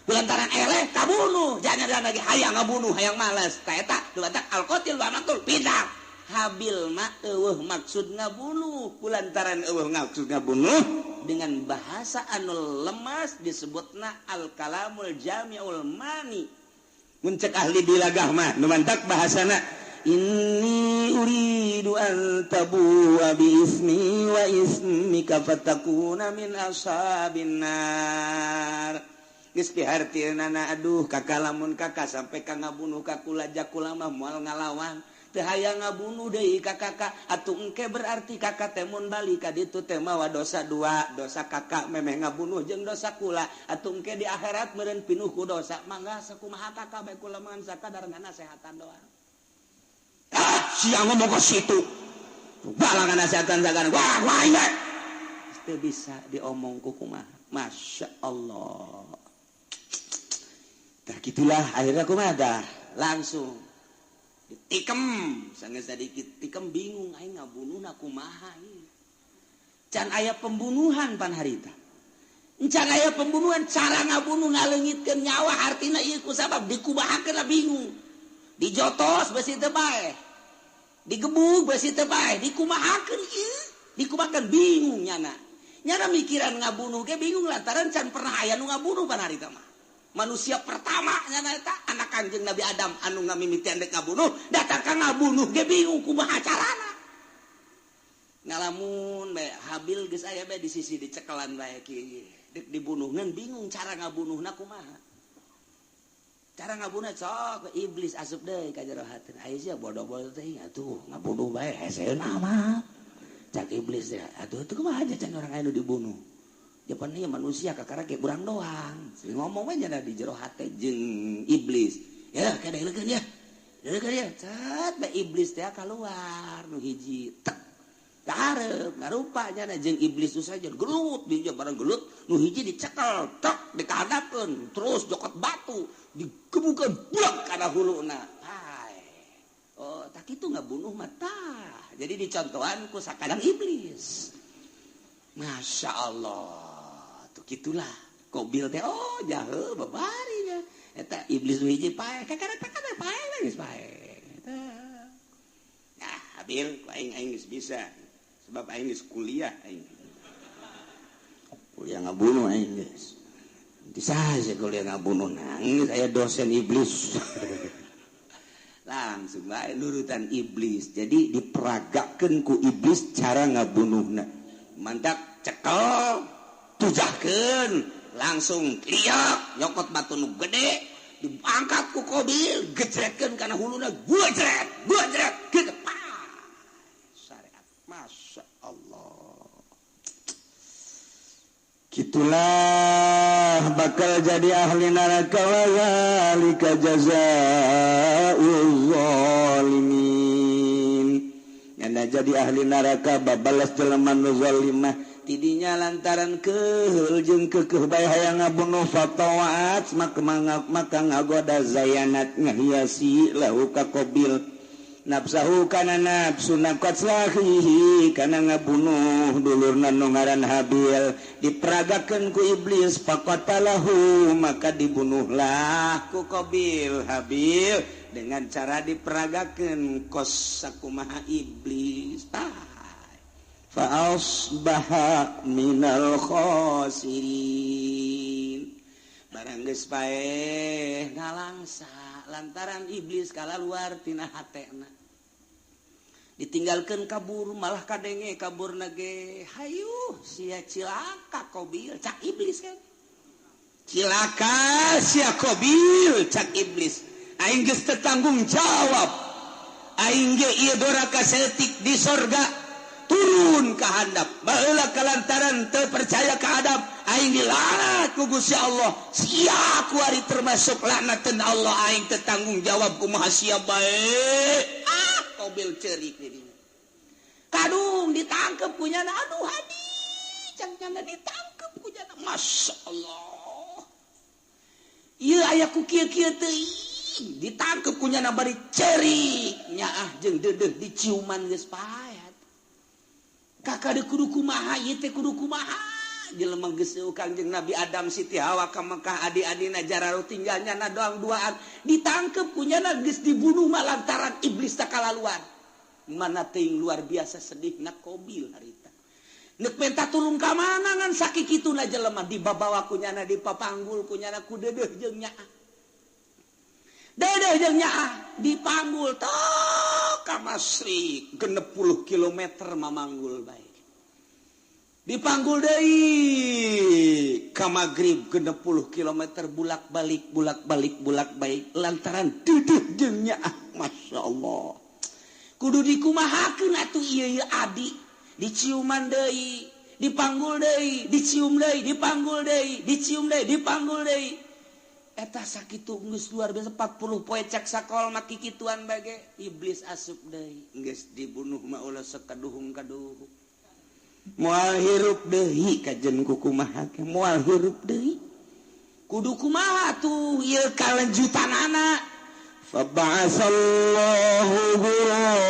A: lantaran eleh kabunuh jangan lagi hayang ngabunuh hayang males ta eta dubatak al qatil wa maqtul pindah. Habil mah eueuh maksud ngabunuh kulantaran eueuh maksud ngabunuh dengan bahasa anu lemas disebutna al kalamul jami'ul mani mun cek ahli bilagah mah nu mantak bahasana inni uridu an tabu'a bi ismi wa ismika fatakuna min ashabin nar. Geus pihartieunana aduh kakak lamun kakak sampai ka ngabunuh ka kula jakula mah moal ngalawan teu hayang ngabunuh deui ka kakak atuh engke berarti kakak teh mun balik ka ditu teh mawa dosa dua dosa kakak memeh ngabunuh jeung dosa kula atuh engke di akhirat meureun pinuh ku dosa mangga sakumaha kakak bae kula mah sakadar ngasehatan doang. Ah sia ngomong ka situ balang ngasehatan sagan wah wah teu bisa diomong ku kumaha. Masya Allah. Tah gitulah akhirnya kumaha dah langsung ditikem sangat sedikit tikem bingung aing ngabunuhna kumaha ieu can aya pembunuhan pan harita can aya pembunuhan cara ngabunuh ngaleungitkeun nyawa artina ieu ku sabab dikumahakeun lah bingung dijotos besi teu bae digebug besi teu bae dikumahakeun ieu dikumahakeun bingung nyana nyana mikiran ngabunuh ge bingung lantaran can pernah aya nu ngabunuh pan harita mah. Manusia pertama nyana eta anak Kangjeng Nabi Adam anu ngamimitian dek ngabunuh datang ka ngabunuh ge bingung kumaha carana ngalamun bae Habil geus aya bae di sisi dicekelan bae kieu dek dibunuh ngan bingung cara ngabunuhna kumaha cara ngabunuh sok iblis asup deui ka jero hati aya sia bodoh-bodoh teh atuh ngabunuh bae heseun amat cak iblis teh atuh teu kumaha can orang aya nu dibunuh japan ieu manusia kakara ge urang doang ngomong we nya di jero hate jeung iblis ya kada leukeun ya leukeun ya cat bae iblis teh kaluar nu hiji tek kahareup ngarupa nya jeung iblis tu saja gelut dia barang gelut nu hiji dicekel tek dikahadapkeun terus jokot batu digebukeun buak kana huluna hai oh tak kitu ngabunuh mah tah jadi dicontohan ku sakadang iblis. Masya Allah gitulah Kobil teh oh jahe babarinya eta iblis hiji pae kakara takana pae geus pae eta ah Habil aing aing geus bisa sebab aing geus kuliah aing kuliah ngabunuh aing geus bisa saja kuliah ngabunuh nangis aya dosen iblis langsung bae nurutan iblis jadi diperagakeun ku iblis cara ngabunuhna mantak cekel tujahkeun langsung liak nyokot batu nu gede diangkat ku Kobil gejretkeun kana huluna gujret gujret kitu syariat. Masya Allah.
B: Kitulah bakal jadi ahli neraka wa zalika jazaa'uz zalimin. Nyana jadi ahli neraka babalas jelema nu zalimah tidinya lantaran keheul jeung keukeuh bae hayang ngabunuh fatawat maka ngagoda zayanat ngahiasi lahu ka Qabil nafsahu kana nafsuna qatlahihi kana ngabunuh dulurna nu ngaran Habil diperagakeun ku iblis faqatalahu maka dibunuhlah ku Qabil Habil dengan cara diperagakeun kos sakumaha iblis fa asbaha minal khasirin. Barang geus paeh ngalangsa lantaran iblis kalaluar tina hatena ditinggalkan kabur malah kadenge kabur nage hayu sia cilaka Qabil cak iblis kan cilaka sia Qabil cak iblis aing geus teu tanggung jawab aing ge ieu doraka saeutik di sorga turun ka handap baheula kalantaran teu percaya ka Adam aing dilaknat ku Gusti Allah sia kuari termasuk laknateun Allah aing teu tanggung jawab kumaha sia bae. Qabil cerik dirinya kadung ditangkep kunyana aduh hadi cangnyana ditangkep kunyana Masya Allah ieu aya ku kieu-kieu teuing ditangkep kunyana bari cerik nyaah jeung deudeuh diciuman geus paet kakak deui kudu kumaha ieu teh kudu kumaha jelema geus Kangjeng Nabi Adam Siti Hawa ka Mekah adi-adina jararo tinggal nyana doang duaan ditangkep kunyana geus dibunuh mah lantaran iblis tak kalaluar mana teuing luar biasa sedihna Qabil harita neuk menta tulung ka mana ngan sakikituna jelema dibabawa kunyana dipapanggul kunyana ku deudeuh jeung nyaah deudeuh jeung nyaah dipanggul tok ka Masrik 60 km mamanggul bae dipanggul deui ka magrib 60 km bulak-balik bulak-balik bulak-balik lantaran deudeuh jeung nyaah Masya Allah kudu dikumahakeun atuh ieu adi diciuman deui dipanggul deui dicium deui dipanggul deui dicium deui dipanggul deui eta sakitu geus luar biasa 40 poe cek sakol mah kikituan bage iblis asup deui geus dibunuh mah ulah sekaduhung-kaduhung moal hirup deui kajen ku kumaha ge moal hirup deui kudu kumaha tuh ieu kalanjutanana fa ba'asallahu ghuraban